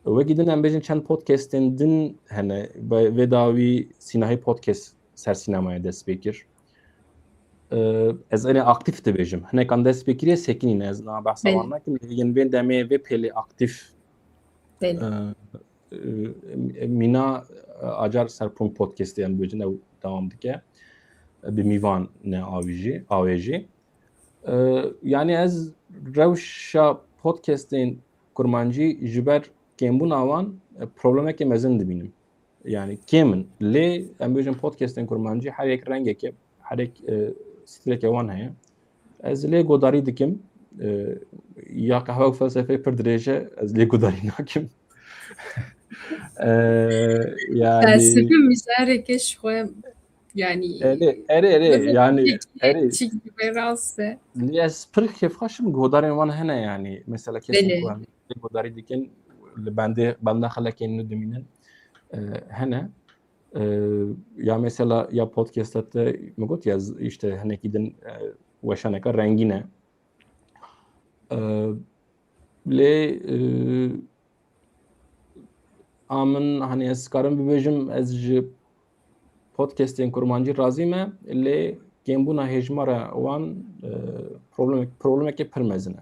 Wekî din em bêjin çend podcastên din hene, vê, vê dawî Sînahî Podcast ser sînemaya dest pê kir. E, ez erê aktîf dibêjim. Hinekan dest pê kiriye sekinîne, ez niha behsa Belê. wan nakim. Lê yên vê demê vê pêlê aktîf, Belê. e, e, Mîna, e, Acar ser Pûn Podcastê em bêjin, ew dewam dike. E, bi mîvan ne avî jî, awê jî. E, yani ez rewşa podcastên kurmancî ji ber kêmbûna wan, e, problemekê mezin dibînim. Yani kêm in. Lê em bêjin podcastên kurmancî her yek rengeke, her yek, e, stileke wan heye. Ez lê godarî dikim, e, ya qehwe û felsefeyê pir dirêj e, ez lê godarî nakim. E, yani Felsefe mijareke ji xwe, yani Erê, erê, erê, yani, erê. Çîk dibe rast e. Lê ez pir kêfxweş im, godarên wan hene yani. Mesela kesên Belê. ku em lê godarî dikin, li bendê, benda xelekên nû dimînin, e, hene. E, ya mesela ya podcasta te min got ya z-, işte hinekî din, e, weşaneka rengîn e. E, lê, e, a min, hani ez karim bibêjim, ez ji podcastên kurmancî razî me, lê kêmbûna hêjmara wan, e, problemek-, problemekê pir mezin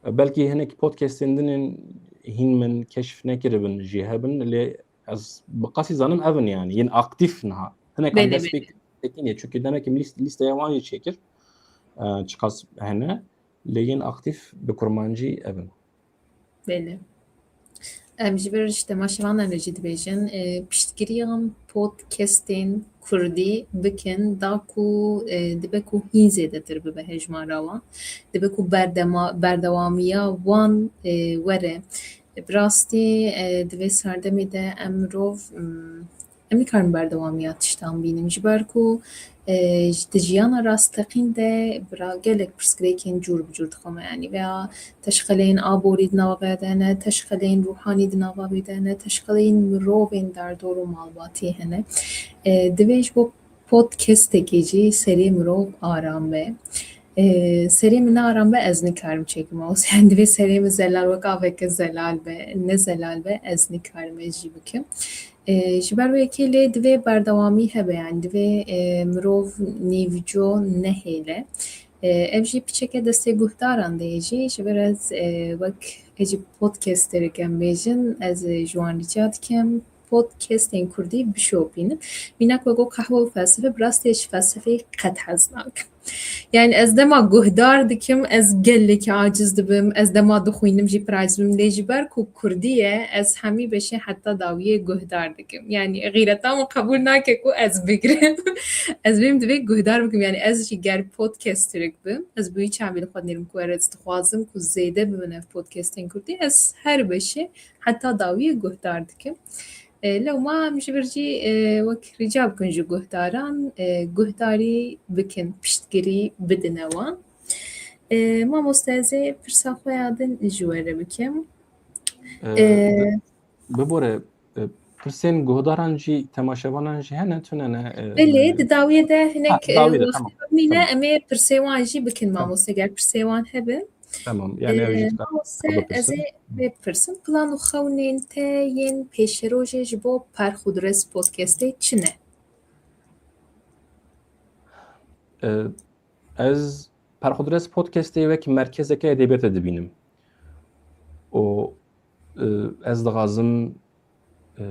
e. Belkî hinek podcastên din ên hîn min keşf nekiribin jî hebin, lê ez bi qasî zanim ev in yani, yên aktîf niha. Hinekan Belê, dest pê belê. Tekinê, çünkü demek ki lîst-, lîsteya wan jî çêkir, e, çiqas hene, lê yên aktîf bi kurmancî ev in. Belê. Em ji vir ji temaşevanan re jî dibêjin, e, piştgiriya podcastên kurdî bikin, da ku, e, dibe ku hîn zêdetir bibe hejmara wan, dibe ku berdema-, berdewamiya wan, e, were. Bi rastî, e, di vê serdemê de em mirov, mm, em nikarin berdewamiya tiştan bînin. Ji ber ku, e, ji, di jiyana rasteqîn de bira gelek pirsgirêkên cûr bi cûr dixwe me. Yanî veya teşxeleyên aborî di nava vê de hene, teşxeleyên ruhanî di nava vê de hene, teşxeleyên mirovên derdor û malbatî hene. E, divê ji bo podcastekê jî serê mirov aram be. E, serê min ne aram be, ez nikarim çêkim. Yanî divê serê min zelal, wek aveke zelal be, ne zelal be, ez nikarim ez jî bikim. E, ji ber wê yekê lê divê berdewamî hebe, yanî divê, e, mirov nîvco nehêle. E, ev jî piçeke destê guhdaran de ye jî. Ji vir ez, e, wek ecî podcasterek em bêjin, ez, e, ji wan rica dikim, podcastên kurdî bişopînim. Mînak wek ku qehwe û felsefe, bi rastî ez ji felsefeyê qet hez nakim. Yani ez dema guhdar dikim, ez gelekî aciz dibim, ez dema dixwînim jî pir aciz dibim. Lê ji ber ku kurdî ye, ez hemî beşê heta dawiyê guhdar dikim. Yani xîreta min qebûl nake ku ez bigrim. Ez bêm divê guhdar bikim. Yani ez jî ger podcasterik bim, ez bi wî çavê li xwe dinêrim ku ez dixwazim ku zêde bibin ev podcastên kurdî. Ez her beşê heta dawiyê guhdar dikim. E, lewma em ji vir jî, e, wek rica bikin ji guhdaran, e, guhdarî bikin, piştgirî bidine wan. E, mamoste, ez ê pirsa xwe ya din ji we re bikim. E, E, bibore, e, pirsên guhdaran jî, temaşevanan jî hene, tune ne? E, Belê, di dawiyê de hinek, Ha, e, dawiyê de, wextê tamam, bimîne, tamam. Em ê pirsê wan jî bikin, Tamam. mamoste, ger pirsê wan hebin. Tamam, yani ev jî E, dikare mamoste, xwe bipirsin. Ez ê vê pirsim, plan û xewnên te yên pêşerojê ji bo Perxudres Podcastê çi ne? E, ez Perxudres Podcastê wek merkezeke edebiyatê dibînim. Û, e, ez dixwazim, e,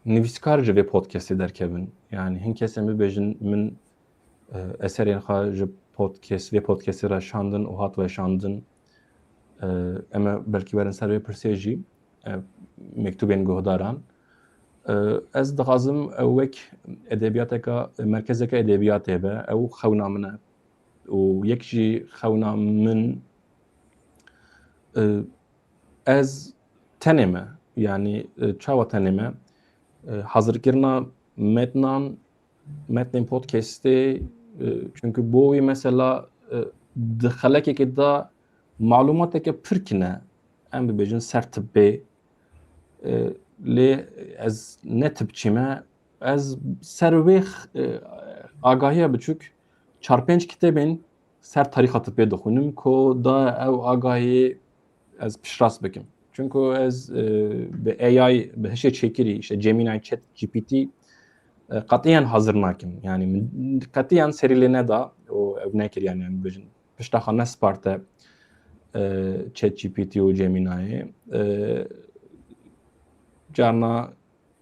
nivîskar ji vê podcastê derkevin. Yani hin kesên bibêjin, min, e, eserên xwe ji podcast, vê podcastê re şandin û hat weşandin. E, em ê belkî werin ser vê pirsê jî, e, mektûbên guhdaran. E, ez dixwazim ew wek edebiyateka, merkezeke edebiyatê be. Ew xewna min e. Û yek jî xewna min, e, ez tenê me. Yani, e, çawa tenê me? E, hazirkirina metnan, metnên podcastê, e, çünkü bo wî mesela, e, di xelekekê de malumateke pir kin e. Em bibêjin ser tibbê, e, lê ez ne tibçî me. Ez ser wê x-, e, agahiya biçûk çar pênc kitêbên ser tarîxa tibbê dixwînim ku da ew agahiyê ez piştrast bikim. Çünkü ez, e, bi A I, bi hişê çêkirî, işte Gemini, Chat G P T, e, qetiyen hazir nakim. Yani min qetiyen serî lê neda û ew nekir yani, yani bibêjin pişta xwe nesparte, e, Chat G P T û Gemini'yê. E, carna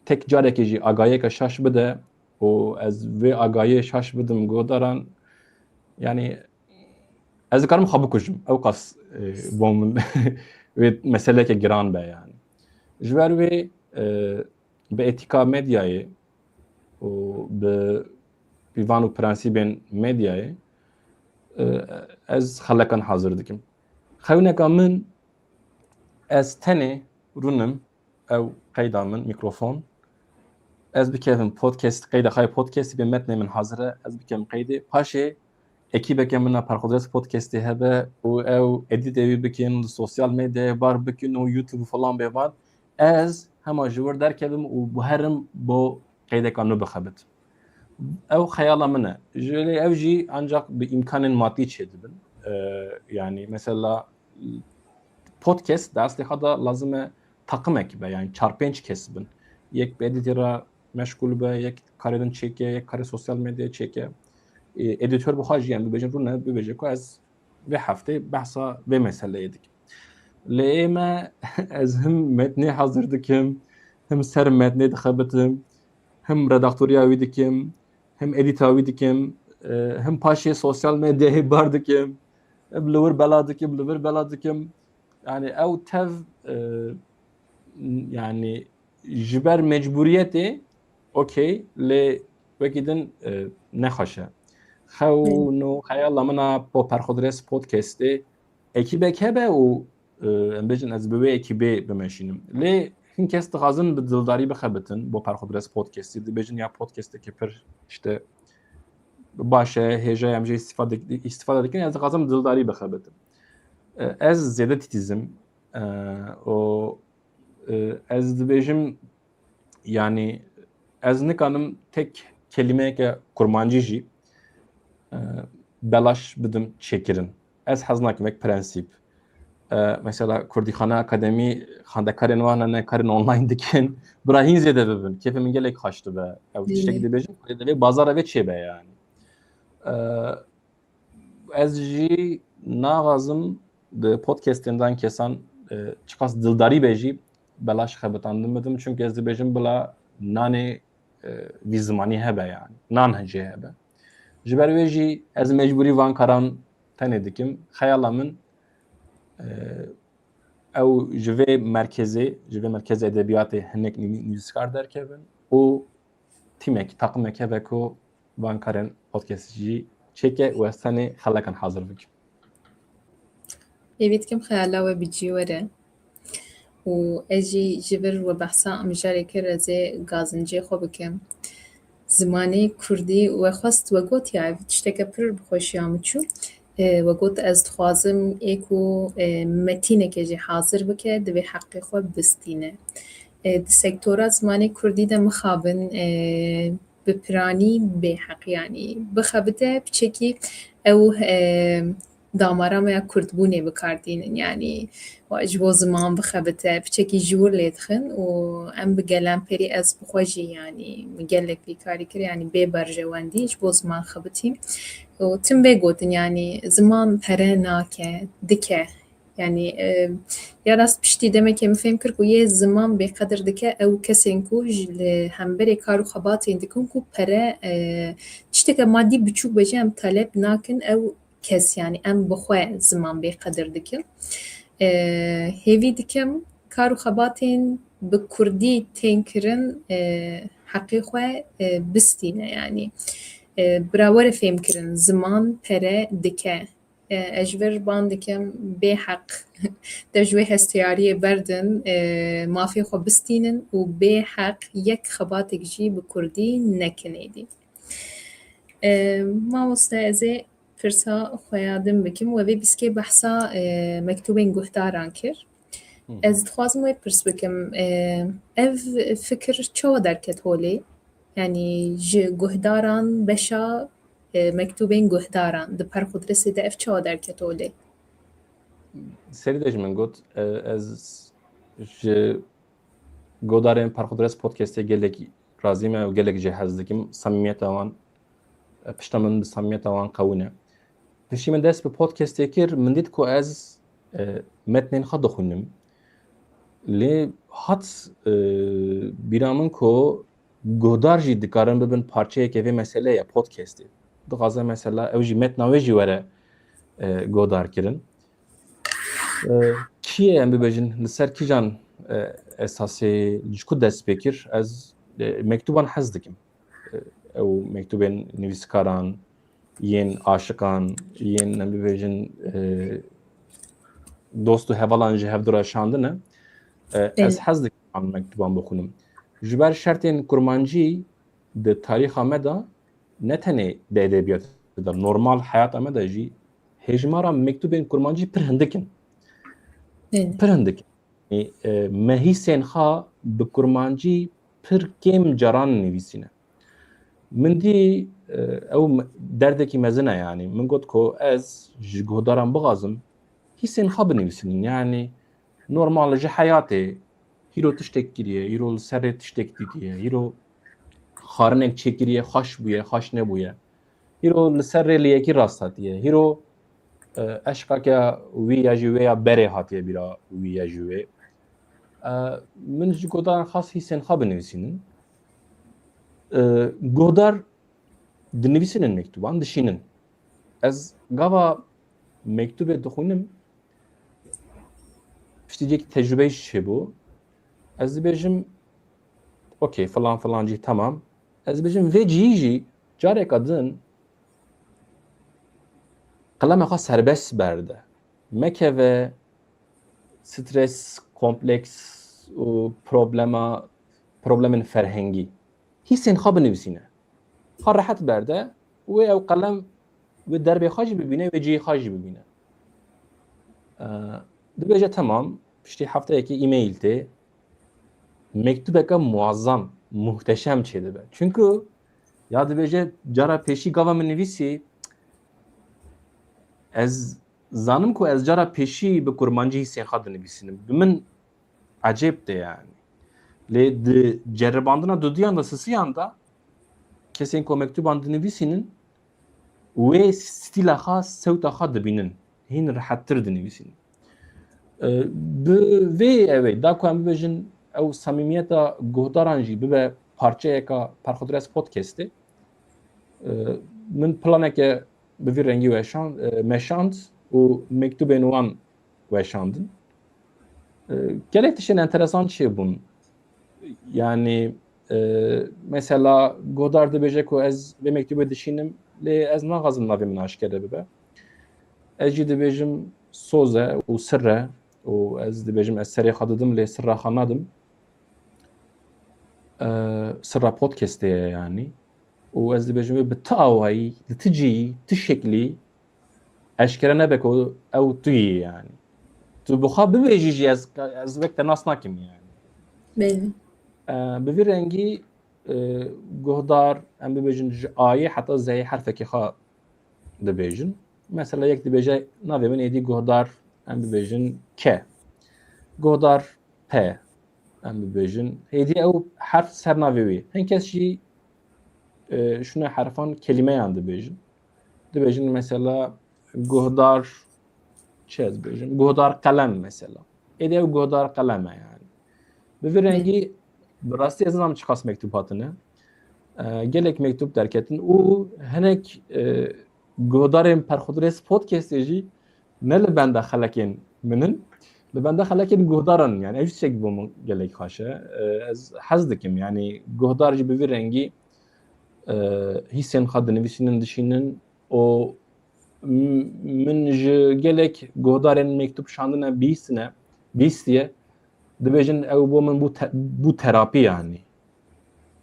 tek carekê jî agahiyeke şaş bide û ez vê agahiyê şaş bidim guhdaran, yani ez dikarim xwe bikujim. Ew qas, e, bo min wê meseleke giran be yani. Ji ber wê, e, bi etîka medyayê û bi pîvan û prensîbên medyayê, e, ez xelekan hazir dikim. Xewneka min, ez tenê rûnim, ew qeyda min, mîkrofon. Ez bikevim podcast, qeyda xwe yê podcastê bê, metnê min hazir e, ez bikevim qeydê. Paşê ekîbeke min a Perxudres Podcastê hebe û ew edîtê wî bikin, li sosyal medyayê bar bikin û YouTube û falan bêvan. Ez hema ji wir derkevim û biherim bo qeydeka nû bixebitim. Ew xeyala min e. Ji lê ew jî ancak bi îmkanên madî çêdibin. Ee, yani mesela podcast di eslê xwe de lazim e taqimek be, yani çar pênc kes bin. Yek bi edîtê re meşgûl be, yek karê din çêke, yek karê sosyal medyayê çêke. Ee, edîtor bi xwe jî, yani bibêjin rûne, bibêje ku ez vê heftê behsa vê meseleyê dikim. Lê ê me ez him metnê hazir dikim, him ser metnê dixebitim, him redaktoriya wî dikim, him edîta wî dikim, e, him paşê sosyal medyayê bar dikim, him li wir bela dikim, li vir bela dikim. Yani ew tev, e, yani ji ber mecburiyetê, okey, lê wekî din, e, nexweş e. Xewn û xeyala min a bo Perxudres Podcastê ekîbek hebe û, e, em bêjin ez bi wê ekîbê bimeşînim. Lê hin kes dixwazin bi dildarî bixebitin bo Perxudres Podcastê, dibêjin ya podcastekî pir işte baş e, hêja ye, em jê îstîfade, îstîfade dikin, ez dixwazim dildarî bixebitim. E, ez zêde titîzim, e, û, e, ez dibêjim, yani ez nikanim tek kelîmeyeke kurmancî jî, e, belaş bidim çêkirin. Ez hez nakim wek prensîp. E, mesela Kurdîxane Akademî xwendekarên wan hene, karên online dikin. Bira hîn zêde bibin. Kêfê min gelek xweş dibe. Ew tiştekî Belê. dibêjin, ku lê divê bazara vê çêbe yani. E, ez jî naxwazim di podcastên dan kesan, e, çiqas dildarî be jî belaş xebitandin bidim. Çünkü ez dibêjim bila nanê e, vî zimanî hebe, yani nan jê hebe. Ji ber wê jî ez mecbûrî van karan tenê dikim. Xeyala min e, ew ji vê merkezê, ji vê merkezê edebiyatê hinek nivîskar derkevin û tîmek, taqimeke hebe ku van karên podcast jî çêke û ez tenê xelekan hazir bikim. Hêvî dikim xeyala we bi cî were. Û ez jî ji vir we behsa mijarê kir, ez ê gazincê xwe bikim. Zimanê kurdî we xwest, we got ya ev tişteke pir bi xweşiya min çû. E, we got ez dixwazim ê ku e, metîneke jî hazir bike, divê heqê xwe bistîne. E, di sektora zimanê kurdî de mixabin e, bi piranî bê heq, yanî bixebite piçekî ew e, damara me ya kurdbûnê bi kar tînin, yanî ji bo ziman bixebite, piçekî ji wir lê dixin û em bi gelemperî ez bi xwe jî, yanî min gelek vî karî kir, yanî bê berjewendî ji bo ziman xebitî û tim bê gotin, yanî ziman pere nake, dike. Yanî e, ya rast piştî demekê min fêm kir ku yê ziman bêqedir dike ew kesên ku ji li hemberê kar û xebatên dikin ku pere e, tişteke madî biçûk be jî em talep nakin ew kes, yanî em bi xwe ziman bêqedir dikin. E, hêvî dikim kar û xebatên bi kurdî tên kirin e, heqê xwe e, bistîne, yanî e, bira were fêm kirin ziman pere dike. E, ez ji vir ban dikim bê heq de ji wê hestiyariyê berdin, e, mafê xwe bistînin û bê heq yek xebatek jî bi kurdî nekin êdî. E, mamoste, ez ê pirsa xwe ya din bikim. We vê bîskê behsa e, mektûbên guhdaran kir. Ez dixwazim wê pirs bikim, e, ev fikir çawa derket holê? Yanî ji guhdaran beşa e, mektûbên guhdaran di Perxudresê de ev çawa derket holê? Serî de ji min got, e, ez ji godarên Perxudres Podcastê gelek razî me û gelek jê hez dikim. Samimiyeta wan, e, pişta min bi samimiyeta wan qewî ne. Piştî min dest bi podcastê kir, min dît ku ez e, metnên xwe dixwînim. Lê hat e, bîra min ku guhdar jî dikarin bibin parçeyeke vê meseleyê ya podcastê. Dixwaze mesela ew jî metna wê jî were e, guhdar kirin. E, kî ye em bibêjin, li ser kîjan e, esasê ji ku dest pê kir? Ez e, mektûban hez dikim. E, ew mektûbên nivîskaran, yên aşiqan, yên em bibêjin e, dost û hevalan ji hev dira şandine. E, ez hez dikim van mektûban bixwînim. Ji ber şertên kurmancî di tarîxa me de ne tenê di edebiyatê de, normal heyata me de jî hejmara mektûbên kurmancî pir hindik in. Pir hindik in. Yanî, e, me hîsên xwe bi kurmancî pir kêm caran nivîsîne. Min dî e, ew me- derdekî mezin e, yanî min got ku ez ji guhdaran bixwazim hîsên xwe binivîsînin, yanî normal ji heyatê, hîro tiştek kiriye, hîro li ser rê tiştek dîtiye, hîro xarinek çêkiriye, xweş bûye, xweş nebûye, hîro li ser rê li yekî rast hatiye, hîro e, eşqeke wî ya jî wê ya berê hatiye bîra wî ya jî wê. E, min ji guhdaran xwest hîsên xwe binivîsînin. E, guhdar dinivîsînin mektûban, dişînin. Ez gava mektûbê dixwînim, piştî cihekî tecrûbeyê jî çêbû. Ez dibêjim, okey, filan filan cî, temam. Ez dibêjim, vê cihî jî careka din qelema xwe serbest berde. Mekeve stres, kompleks û problema, problemên ferhengî. Hîsên xwe binivîsîne. Xwe rehet berde û wê ew qelem wê derbê xwe jî bibîne, wê cihê xwe jî bibîne. Ee, dibêje, temam, piştî hefteyekê e-mail tê, mektubeke muazzam, muhteşem çêdibe. Çunku ya dibêje, cara pêşî gava min nivîsî, ez zanim ku ez cara pêşî bi kurmancî hîsên xwe dinivîsînim. Bi min ecêb tê yani. Lê di ceribandina dudiyan de, sisiyan de, kesên ku mektuban dinivîsînin, wê stîla xwe, sewta xwe dibînin. Hîn rehettir dinivîsînin. E, bi vê ew ê, da ku em bibêjin, ew samîmiyeta guhdaran jî bibe parçeyeka Perxudres Podcastê. E, min planeke bi vî rengî weşand, e, meşand û mektûbên wan weşandin. E, gelek tiştên enteresan çêbûn. Yanî, e, mesela, guhdar dibêje ku ez vê mektûbê dişînim, lê ez naxwazim navê min aşkere bibe. Ez jî dibêjim soz e û sir e û ez dibêjim ez serê xwe didim, lê sirra xwe nadim. E, sirra podcastê ye, yanî. Û ez dibêjim wê bi ti awayî, di ti cihî, ti şeklî eşkere nebe ku ew tu yî, yanî. Tu bi xwe bibêjî jî ez, ez wek te nas nakim, yanî. Belê. E, bi vî rengî, e, guhdar, em bibêjin ji A'yê heta Z'yê herfekê xwe dibêjin. Mesela yek dibêje navê min êdî guhdar, em bibêjin K. Guhdar P, em bibêjin. Êdî ew herf ser navê wî. Hin kes jî, e, şûna herfan kelîmeyan dibêjin. Dibêjin mesela guhdar, çi ez bêjim? Guhdar qelem mesela. Êdî ew guhdar qelem e, yanî. Bi vî rengî, bi rastî ez nizanim çiqas mektûb hatine. E, gelek mektûb derketin û hinek, e, guhdarên Perxudres Podcastê jî ne li benda xelekên min in, li benda xelekên guhdaran in. Yanî ev jî tiştekî bo min gelek xweş e. E, ez hez dikim, yanî guhdar jî bi vî rengî, e, hîsên xwe dinivîsînin, dişînin û m-, min ji gelek guhdarên mektûb şandine, bihîstine, bihîstiye, dibêjin ew bo min bû te-, bû terapî, yanî.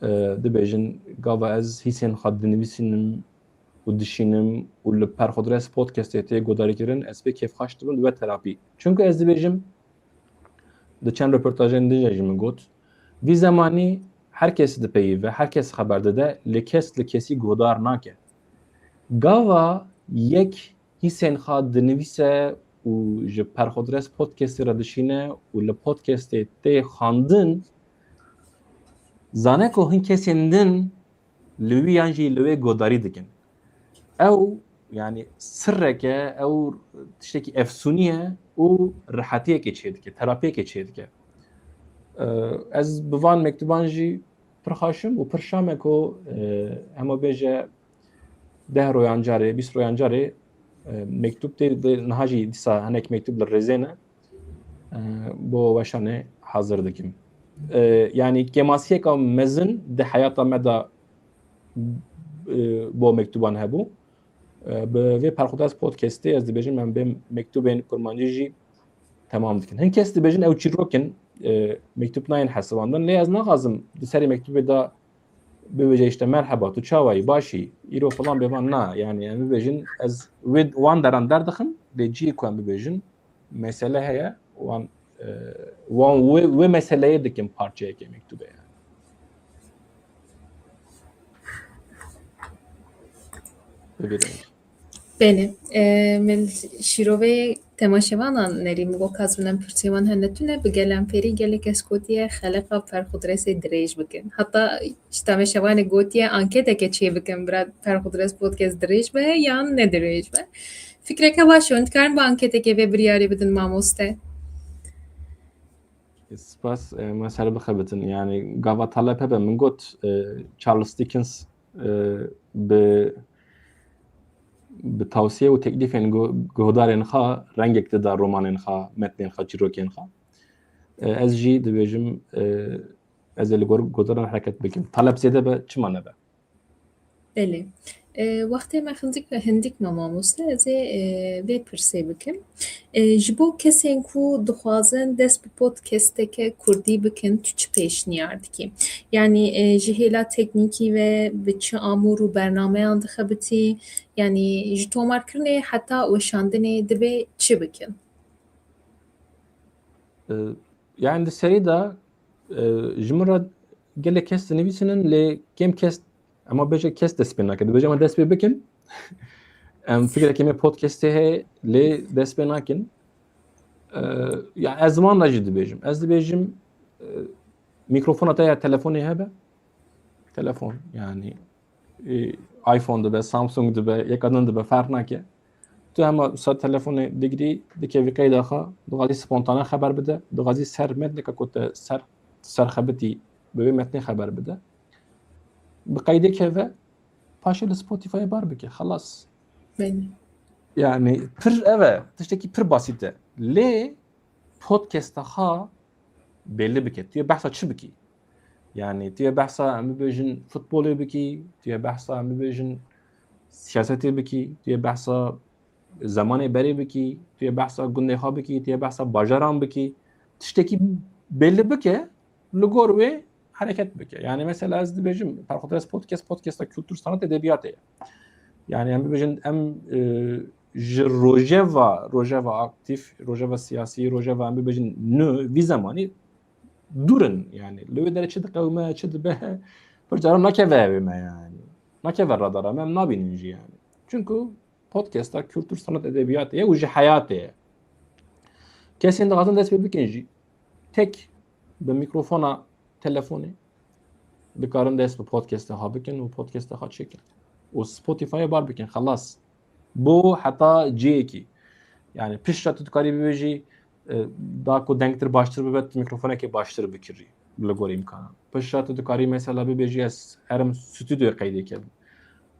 E, dibêjin gava ez hîsên xwe dinivîsînim û dişînim û li Perxudres Podcastê tê guhdarîkirin, ez pê kêfxweş dibim, dibe terapî. Çunku ez dibêjim, di çend röportajên din jî min got, vî zemanî her kes dipeyive, her kes xeber dide, lê kes li kesî guhdar nake. Gava yek hîsên xwe dinivîse û ji Perxudres Podcastê re dişîne û li podcastê tê xwendin, zane ku hin kesên din li wî yan jî li wê guhdarî dikin. Ew, yanî sirrek e, ew tiştekî efsûnî ye û rihetiyekê çêdike, terapiyekê çêdike. Ee, ez bi van mektûban jî pir xweş im û pir şa me ku, e, hema bêje deh royan carê, bîst royan carê, e, mektûb tê, de niha jî dîsa hinek mektûb li rêzê ne. E, bo weşanê hazir dikim. E, yanî kêmasiyeka mezin di heyata me de, e, bo mektûban hebû. E, bi vê Perxudres Podcastê ez dibêjim em bê mektûbên kurmancî jî temam dikin. Hin kes dibêjin ew çîrok in, e, mektûb nayên hesibandin, lê ez naxwazim di serê mektûbê de bibêje işte merheba, tu çawa yî, baş î, îro filan bêvan, na, yanî em bibêjin ez wê wan deran derdixim, lê cihê ku em bibêjin mesele heye, wan, e, wan wê, wê meseleyê dikin parçeyeke mektûbê, yanî. Bibêjin. Belê. E, min şîrovê temaşevanan nerî, min got ka ez binem pirsê wan hene tune, bi gelemperî gelek kes gotiye xeleqa Perxudresê dirêj bikin. Heta ji temaşevanê gotiye anketeke çê bikin, bira Perxudres Podcast dirêj be yan ne dirêj be. Fikreke baş e, hûn dikarin bi anketekê vê biryarê bidin, mamoste? Spas, e, me ser bixebitin. Yanî gava talep hebe, min got, e, Charles Dickens, e, bi, bi tawsiye û teklîfên gu-, guhdarên xwe rengek dida romanên xwe, metnên xwe, çîrokên xwe. E, ez jî dibêjim, e, ez ê li gor guhdaran hereket bikim. Talep zêde be, çima nebe? Belê. E, wextê me hindik, hindik me mamoste, ez ê, e, vê pirsê bikim. E, ji bo kesên ku dixwazin dest bi podcasteke kurdî bikin, tu çi pêşniyar dikî? Yanî, e, ji hêla teknîkî ve bi çi amûr û bernameyan dixebitî? Yanî ji tomarkirinê heta weşandinê divê çi bikin? E, yanî di serî de, e, ji min re gelek kes dinivîsînin, lê kêm kes, ema bêje kes dest pê nake. Dibêje em dest pê bikin. Em fikrekê me podcastê heye, lê dest pê nakin. E, ya ez wan re jî dibêjim. Ez dibêjim, e, mîkrofona te ya telefonê hebe. Telefon, yanî, e, iPhone dibe, Samsung dibe, yeka din dibe, ferq nake. Tu hema ser telefonê digirî, dikevî qeyda xwe, dixwazî spontane xeber bide, dixwazî ser metneka ku te ser, ser xebitî, bi wê metnê xeber bide. bi qeydê keve, paşê li Spotify'ê bar bike. Xelas. Belê. Yani pir ev e, tiştekî pir basît e. Lê podcasta xwe belli bike. Tu yê behsa çi bikî? Yani tu yê behsa, em bibêjin, futbolê bikî, tu yê behsa, em bibêjin, siyasetê bikî, tu yê behsa zemanê berê bikî, tu yê behsa gundê xwe bikî, tu yê behsa bajaran bikî. Tiştekî belli bike, li gor wê hereket bike. Yani mesela ez dibêjim, Perxudres Podcast, podcasta kultur, sanat, edebiyatê ye. Yani em bibêjin, em, e, ji rojeva, rojeva aktîf, rojeva siyasî, rojeva, em bibêjin, nû, vî zemanî dûr in. Yani li wê derê çi diqewime, çi dibe, pir caran nakeve evê me yani. Nakeve radara me, em nabînin jî yani. Çunku podcasta kultur, sanat, edebiyatê ye û ji heyatê ye. Kesên dixwazin dest pê bikin jî, tek bi mikrofona telefonê dikarin dest bi podcasta xwe bikin û podcasta xwe çêkin. Û Spotify'ê bar bikin, xelas. Bo heta cihekî. Yani piştre tu dikarî bibêjî, e, da ku dengtir baştir bibe, tu mikrofonekê baştir bikirî li gor îmkanan. Piştre tu dikarî mesela bibêjî, ez herim stûdyoyê qeydê kevim.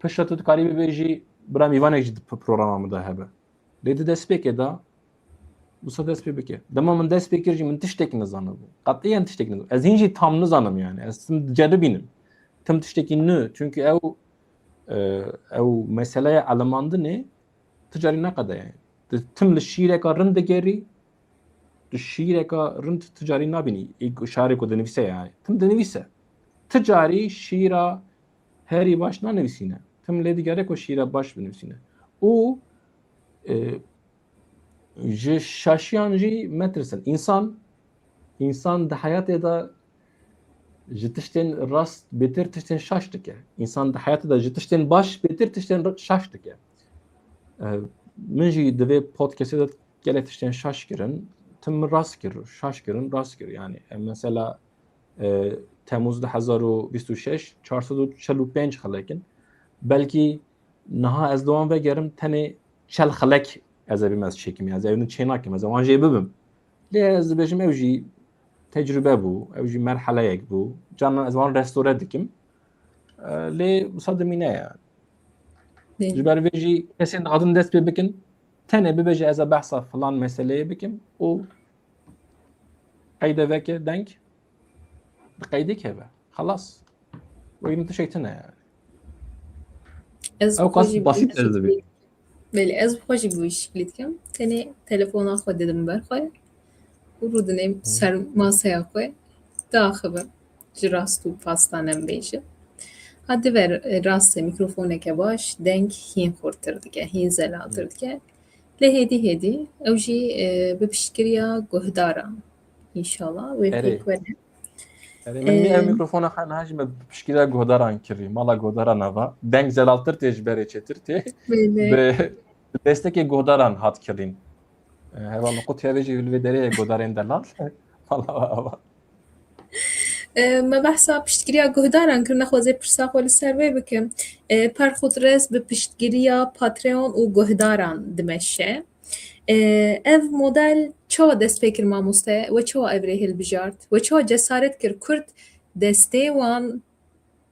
Piştre tu dikarî bibêjî, bira mîvanek jî di p-, programa min de hebe. Lê di destpêkê de wisa dest pê bike. Dema min dest pê kir jî min tiştek nizanibû. Qetiyen tiştek nizanibû. Ez hîn jî tam nizanim yani. Ez tim diceribînim. Tim tiştekî nû. Çunku ew, e, ew meseleya elimandinê ti carî neqede yani. Tu tim li şîreka rind digerî, tu şîreka rind ti carî nabînî. Ê şarê ku dinivîse yani. Tim dinivîse. Ti carî şîra herî baş nanivîsîne. Tim lê digere ku şîra baş binivîsîne. Û, e, ji şaşiyan jî metirsin. Însan, însan di heyatê de ji tiştên rast bêtir tiştên şaş dike. Însan di heyatê de ji tiştên baş bêtir tiştên r-, şaş dike. E, min jî di vê podcastê de gelek tiştên şaş kirin. Tim min rast kir, şaş kirin, rast kir. Yani, e, mesela, e, Temmuz du hezar û bîst û şeş, çar sed û çel û pênc xelek in. Belkî niha ez li wan vegerim, tenê çel xelek ez ê bim ez çêkim, ez ê ew din çê nakim, ez ê wan jê bibim. Lê ez dibêjim ew jî tecrube bû, ew jî merheleyek bû. Canan ez wan restore dikim. E, lê wisa dimîne yani. Ji ber vê jî kesên dixwazin dest pê bikin, tenê bibêje ez ê behsa filan meseleyê bikim û qeyde veke deng, bi qeydê keve. Xelas. Wê min tişek tune yani. Ez Ew qas basît ez dibî. Belê, ez bi xwe jî bi wî şiklî dikim. Tenê telefona xwe didim ber xwe û rûdinêm ser masaya xwe diaxivim. Ji rast û pastan em bêjin. Ha diver, e, rastê mikrofoneke baş deng hîn xurtir dike, hîn zelaltir dike. Lê hêdî hêdî ew jî, e, bi piştgiriya guhdaran. Înşallah wê Erê. pêk were. Erê, min Ee, ev mikrofona xwe niha jî me bi piştgiriya guhdaran kirî. Mala guhdaran ava. Deng zelaltir tê, ji berê çêtir tê. Belê. Bi destekê guhdaran hat kirîn. E, heval min qut hevê jî li vê derê ye guhdarên delal. Mala ava. E, me behsa piştgiriya guhdaran kir, nexwazê pirsa xwe li ser wê bikim. E, Perxudres bi piştgiriya Patreon û guhdaran dimeşe. E, ev model çawa dest pê kir mamoste? We çawa ev rê hilbijart? We çawa cesaret kir Kurd destê wan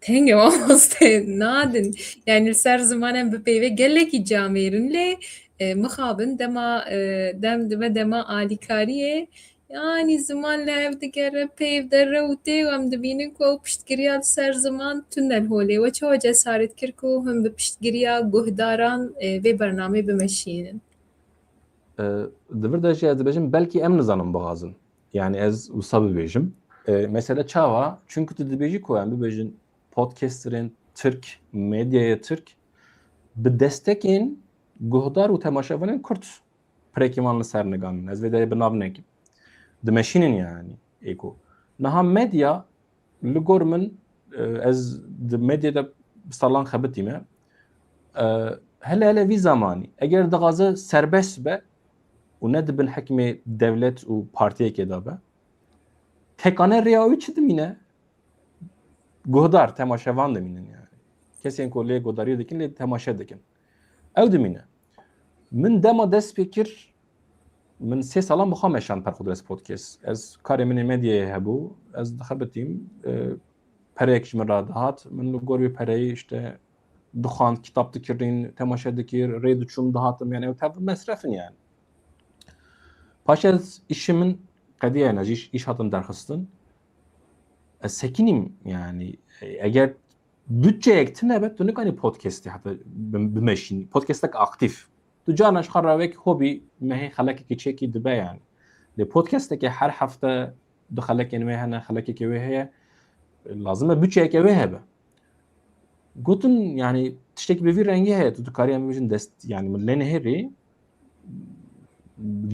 tengê mamoste nadin? Yani li ser ziman em bi peyvê gelekî camêrin lê, e, mixabin dema, e, dem dibe dema alîkariyê, yani ziman li hev digere, peyv dere û tê û em dibînin ku ew piştgiriya li ser ziman tune li holê. We çawa cesaret kir ku hûn bi piştgiriya guhdaran, e, vê bernamê bimeşînin? E, di vir de jî ez dibêjim, belkî em nizanin bixwazin. Yani ez wisa bibêjim. E, mesele çawa? Çunku tu dibêjî ku em bibêjin podcasterên Tirk, medyaya Tirk bi destekên guhdar û temaşevanên Kurd pirekî wan li ser niganin. Ez vê derê bi nav nekim. Dimeşînin yani êko. Niha medya li gor min, e, ez di medyê de bi salan xebitîme. E, hele hele vî zamanî, eger dixwaze serbest be û ne di bin hikmê dewlet û partiyekê de be, tekane rêya wî çi dimîne? Guhdar, temaşevan dimînin yani. Kesên ku lê guhdariyê dikin, lê temaşe dikin. Ew dimîne. Min dema dest pê kir, min sê salan bi xwe meşand Perxudres Podcast. Ez karê min ê medyayê hebû, ez dixebitîm, e, pereyek ji min re dihat. Min li gor wê pereyê işte dixwand, kitap dikirîn, temaşe dikir, rê diçûm, dihatim, yani ew tev mesref in yani. Paşê ez îşê min qediya, yani ji îş, îş hatim derxistin. Ez sekinîm yani, eger bütçeyek tune be, tu nikanî podcastê heta bi-, bimeşînî. Podcastek aktîf. Tu carna ji xwe re wek hobî mehê xelekekî çêkî dibe yani. Lê podcasteke her hefte du xelekên wê hene, xelekeke wê heye, lazim e bütçeyeke wê hebe. Gotin yani tiştekî bi vî rengî heye, tu dikarî em bêjin dest, yani min lê nehêrî,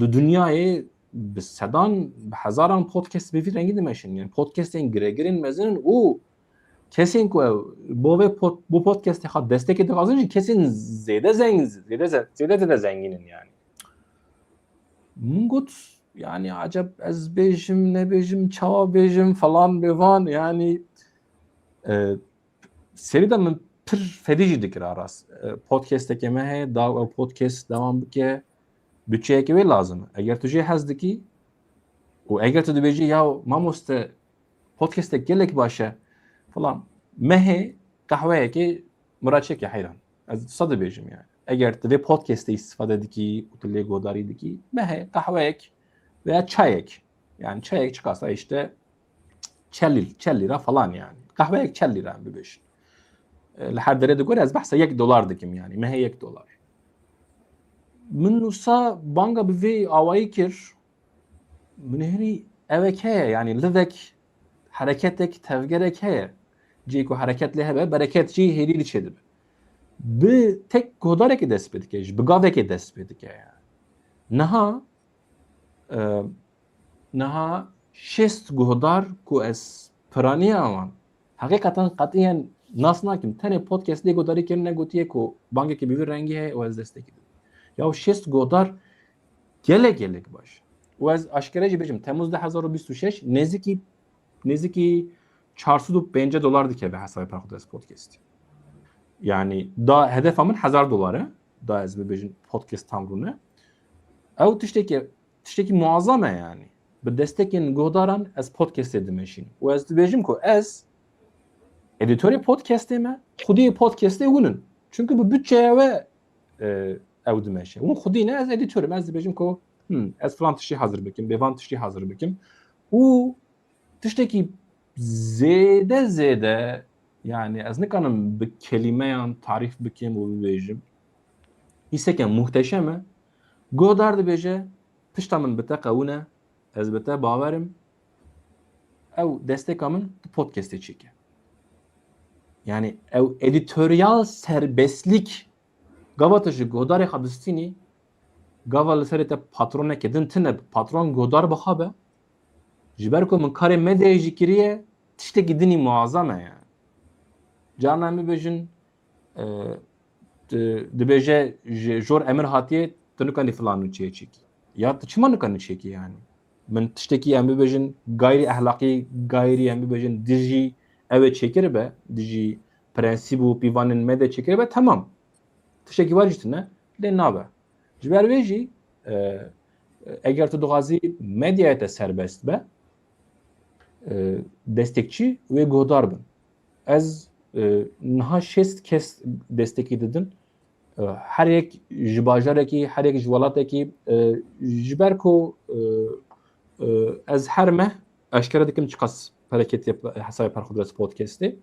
li dinyayê bi sedan, bi hezaran podcast bi vî rengî dimeşin. Yani podcastên giregirên mezin û kesên ku ew bo vê pod-, bo podcastê xwe destekê dixwazin jî kesên zêde zeng-, zêde ze-, zêde zêde zengîn in yani. Min got, yani acep ez bêjim, nebêjim, çawa bêjim falan bêvan, yani, e, serî de min pir fedî jî dikira rast. E, podcasteke me heye, da ew podcast dewam bike, bütçeyeke wê lazim e. Eger tu jê hez dikî û eger tu dibêjî, ya mamoste, podcastek gelek baş e falan, mehê qehweyekê min re çêke heyran. Ez wisa dibêjim yani. Eger tu vê podcastê îstifade dikî û tu lê guhdarî dikî, mehê qehweyek veya çayek. Yani çayek çiqasa işte çel lî-, çel lîra falan yani. Qehweyek çel lîra em bibêjin. E, li her derê digore ez behsa yek dolar dikim yani. Mehê yek dolar. Min wisa banga bi vê awayî kir. Min hêrî evek heye, yani livek, hereketek, tevgerek heye. Cihê ku hereket lê hebe, bereket jî hêrî li çê dibe. Bi tek guhdarekê dest pê dike, ji bi gavekê dest pê dike yani. Niha, e, niha şêst guhdar ku ez piraniya wan heqîqeten qetiyen nas nakim. Tenê podcastê guhdarî kirine, gotiye ku bangekî bi vî rengî heye û ez destekî didim. Ya şêst guhdar gelek gelek baş. Û ez aşkere jî bêjim, Temmuz du hezar û bîst û şeş nêzîkî, nêzîkî çar sed û pêncî dolar dikeve hesabê Perxudres Podcastî. Yani da hedefa min hezar dolar e. Da ez bibêjim podcast tam rûne. Ew tiştekî, tiştekî muazzam e yani. Bi destekên guhdaran ez podcastê dimeşînim. Û ez dibêjim ku ez edîtorê podcastê me, xwediyê podcastê hûn in. Çunku bi bütçeya we, e, ew dimeşe. Hûn xwedî ne, ez edîtor im. Ez dibêjim ku, hmm, ez filan tiştî hazir bikim, bêvan tiştî hazir bikim. Û tiştekî zêde zêde, yani ez nikanim bi kelîmeyan tarîf bikim û bibêjim. Hîseke muhteşem e. Guhdar dibêje, pişta min bi te qewûn e, ez bi te bawer im. Ew desteka min di podcastê çêke. Yani ew edîtoryal serbestlik gava tu ji guhdarê xwe distînî, gava li serê te patroneke din tine, patron guhdar bi xwe be. Ji ber ku min karê medyayê jî kiriye, tiştekî dinî muazzam e yani. Carna em bibêjin, e, di-, dibêje ji jor emir hatiye, tu nikanî filan nûçeyê çêkî. Ya tu çima nikanî çêkî yani? Min tiştekî em bibêjin gayrî ehlaqî, gayrî em bibêjin dijî ew ê çêkiribe, dijî prensîb û pîvanên me de çêkiribe, temam. Tiştekî wan jî tune lê nabe. Ji ber wê jî, e, eger tu dixwazî medyaya te serbest be, e, destekçî wê guhdar bin. Ez, e, niha şêst kes destekî didin. E, her yek ji bajarekî, her yek ji welatekî, e, ji ber ku, e, e, ez her meh eşkere dikim çiqas pere ketiye hesabê Perxudres Podcastê.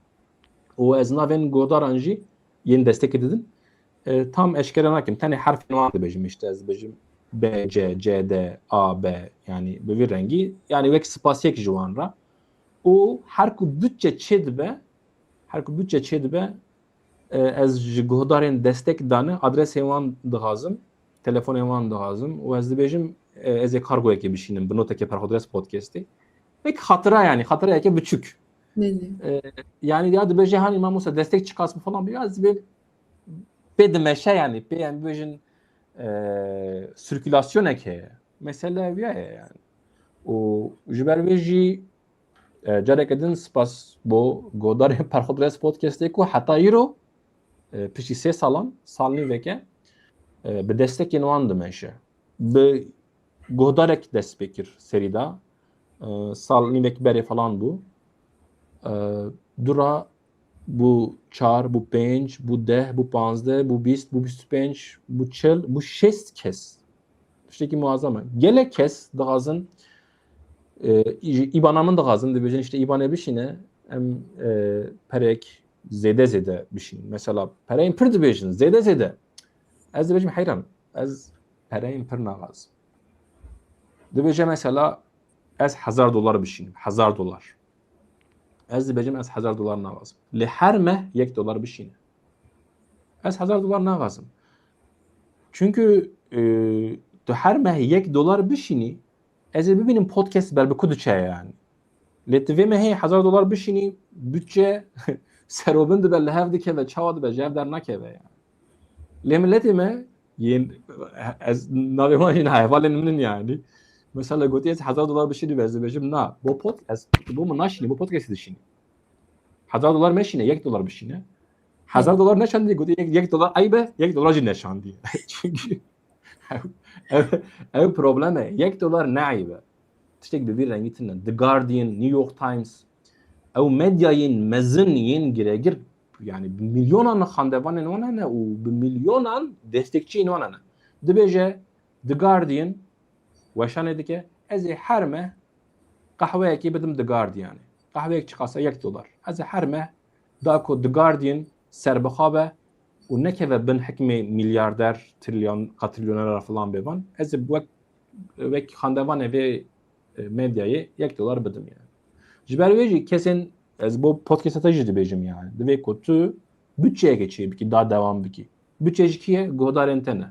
Û ez navên guhdaran jî yên destekê didin, e, tam eşkere nakim. Tenê herfên wan dibêjim, işte ez dibêjim B C, C D, A B, yani bi vî rengî. Yani wek spasiyek ji wan re. Û her ku bütçe çê dibe, her ku bütçe çê dibe, e, ez ji guhdarên destek dane, adresên wan dixwazim, telefonên wan dixwazim û ez dibêjim, e, ez ê kargoyekê bişînim, bi notekê Perxudres Podcastê. Wek xatira yani, xatireyeke biçûk. E, yani ya dibêje, hanî mamoste destek çiqas bi falan, ya ez dibê pê dimeşe yani, pê em bibêjin, e, sirkülasyonek heye. Mesele ev ya ye yani. Û ji ber vê jî, e, careke din spas bo guhdarên Perxudres Podcastê ku heta îro, e, piştî sê salan, sal nîveke, e, bi destekên wan dimeşe. Bi guhdarek dest pê kir serî de. E, sal nîvek berê falan bû. E, dura bû çar, bû pênc, bû deh, bû panzdeh, bû bîst, bû bîst û pênc, bû çil, bû şêst kes. Tiştekî muazzam e. Gelek kes dixwazin, e, î-, îbana min dixwazin, dibêjin işte îbanê bişîne, em, e, perek zêde zêde bişînin. Mesela pereyên pir dibêjin, zêde zêde. Ez dibêjim heyran, ez pereyên pir naxwazim. Dibêje mesela ez hezar dolar bişînim, hezar dolar. Ez dibêjim ez hezar dolar naxwazim. Lê her meh yek dolar bişîne. Ez hezar dolar naxwazim. Çünkü, e, tu her meh yek dolar bişînî, ez ê bibînim podcast ber bi ku diçe yani. Lê tu vê mehê hezar dolar bişînî, bütçe serobin dibe, li hev dikeve, çawa dibe, ji hev dernakeve yani. Lê miletê me yên, ez navê wan jî niha hevalên min in yani. Mesela gotiye ez hezar dolar bişînî, ez dibêjim na. Bo pod-, ez, bo min naşînî, bo podcastê dişînî. Hezar dolar meşîne, yek dolar bişîne. Hezar dolar neşandî, gotiye yek, yek dolar eyb e, yek dolar jî neşandî. Çünkü ev, ev, ev problem e. Yek dolar ne eyb e. Tiştek bi vî rengî tune. The Guardian, New York Times, ew medyayên mezin yên giregir, yani bi milyonan xandevanên wan hene û bi milyonan destekçiyên wan hene. Dibêje The Guardian weşanê dike, ez ê her meh qehweyekê bidim The Guardianê. Qehweyek çiqas e? Yek dolar. Ez ê her meh da ku The Guardian serbixwe be û nekeve bin hikmê milyarder, trilyon, katrilyonera filan bê van. Ez ê wek, wek xandevanê vê, e, medyayê yek dolar bidim yani. Ji ber wê jî kesên, ez bo podcasta te jî dibêjim yani. Divê ku tu bütçeyeke çê bikî, da dewam bikî. Bütçe ji kî ye? Guhdarên te ne.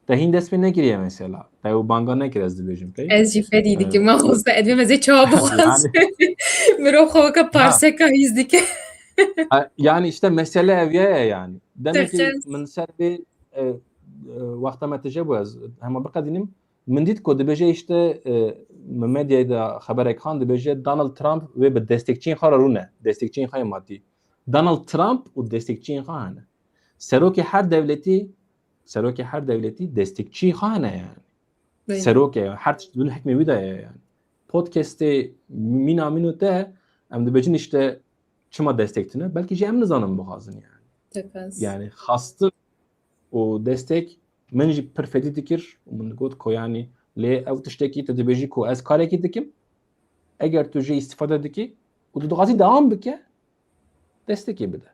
Te hîn dest pê nekiriye mesela. Te ew banga nekir, ez dibêjim pey. Ez jî fedî dikim, mamoste. Ez bêm ez ê çawa bixwazim. Mirov xwe weke parseka hîs dike. Ha, yani işte mesele ev ye yani. Demek ki min ser vê, e, e, wexta me tije bû, ez hema biqedînim. Min dît ku dibêje işte, e, me medyayê de xeberek xan dibêje Donald Trump wê bi destekçiyên xwe re rûne. Destekçiyên xwe yê madî. Donald Trump û destekçiyên xwe hene. Serokê her dewletî, serokê her dewletî destekçiyê xwe hene yani. Belê. Serokê, her tişt bin hikmê wî de ye yani. Podcastê mîna min û te, em dibêjin işte çima destek tune, belkî jî em nizanin bixwazin yani. Tekas. Yani xastin û destek min jî pir fedî dikir û min digot ku yani lê ew tiştekî tu dibêjî ku ez karekî dikim, eger tu jê îstîfade dikî û tu dixwazî dewam bike, destekê bide.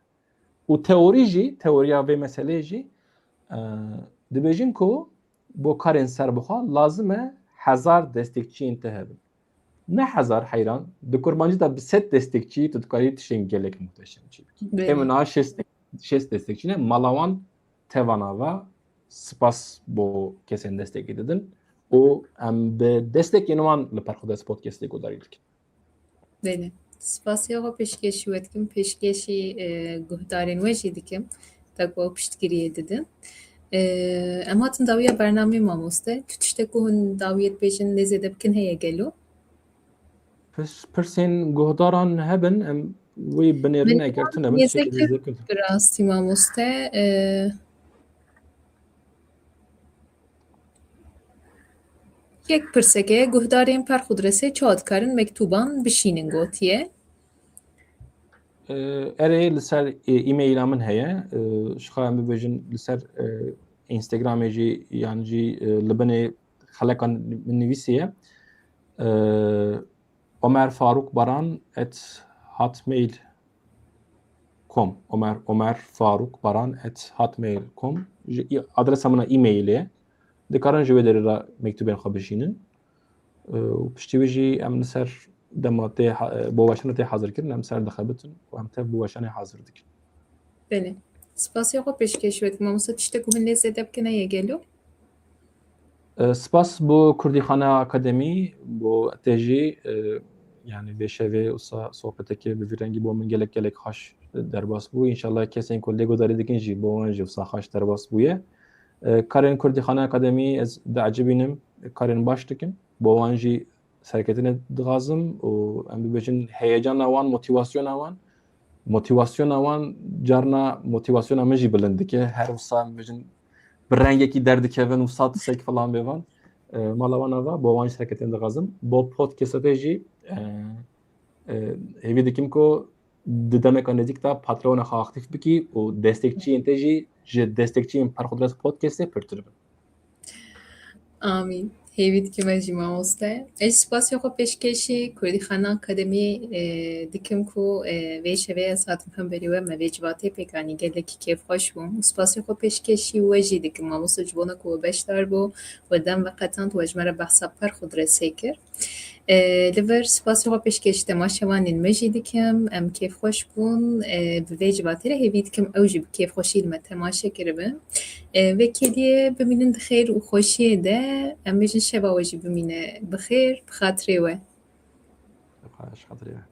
Û teorî jî, teoriya vê meseleyê jî, e, dibêjin ku bo karên serbixwe lazim e hezar destekçiyên te hebin. Ne hezar, heyran, di kurmancî de bi sed destekçî tu dikarî tiştên gelek muhteşem çî bikî. Belê. Ê min niha şêst, şêst destekçî ne, mala wan tevana va, spas bo kesên destekê didin û em bi destekên wan li Perxudes Podcastê guhdarî dikin. Belê. Spasiya xwe pêşkêşî we dikim, pêşkêşî, e, guhdarên we jî dikim, ta ku ew piştgiriyê didin. E, em hatin dawiya bernameyê mamoste. Tu tiştek ku hûn dawiyê dibêjin lê zêde bikin heye gelo? Pirs-, pirsên guhdaran hebin, em wê binêrin, eger tune bin, yê tiştekî zekir, lê zêde bikin. Bi rastî mamoste, e, Yek pirseke, guhdarên Perxudresê çawa dikarin mektûban bişînin gotiye? E, erê, li ser, e, e-maila min heye. E, ji xwe em bibêjin li ser, e, Instagramê jî yan jî, e, li binê xelekan min nivîsiye. E, Omer Faruk Baran at hotmail com. Omer, Omer Faruk Baran at hotmail com. Ji, adresa min a e-mailê ye. Dikarin ji wê derê re mektûbên xwe bişînin. Û piştî wê jî em li ser dema tê ha-, bo weşana tê hazir kirin, em ser dixebitin û em tev bo weşanê hazir dikin. Belê. Spasiya xwe pêşkêş we dikim. Mamoste, tiştek ku hûn lê zêde bikin heye gelo? E, spas bo Kurdîxane Akademî, bo te jî, e, yani vê şevê wisa sohbeteke bi vî rengî bo min gelek gelek xweş derbas bû. Înşallah kesên ku lê guhdarî dikin jî bo wan jî wisa xweş derbas bûye. E, karên Kurdîxane Akademî ez diecibînim, karên baş dikin. Bo wan jî serketinê dixwazim û em bibêjin heyecana wan, motivasyona wan. Motivasyona wan carna motivasyona min jî bilind dike. Her wisa em bibêjin bi rengekî derdikevin û sat sek filan bê van. E, mala wan ava, bo wan jî serketinê dixwazim. Bo podcasta te jî, e, e, hêvî dikim ku di demeka nêzîk de Patreona xwe aktif bikî û destekçiyên te jî ji destekçiyên Perxudres Podcastê pirtir bin. Amîn. Hêvî dikim ez jî mamoste. Ez spasê xwe pêşkêşî Kurdîxana Akademî e, dikim ku e, vê şevê ez hatim hemberî we me vê civatê pêk anî gelekî kêfxweş bûm. Spasê xwe pêşkêşî we jî dikim mamoste ji bona ku we beşdar bû, we dem veqetand, we ji me re behsa Perxudresê kir. E, li vir spasê xwe pêşkêşî temaşevanên me jî dikim. Em kêfxweş bûn. E, bi vê civatê re hêvî dikim ew jî bi kêfxweşî li me temaşe kiribin. E, vê kêliyê bimînin di xêr û xweşiyê de. Em bêjin şeva we jî bimîne bi xêr, bi xatirê we. Xweş xatirê we.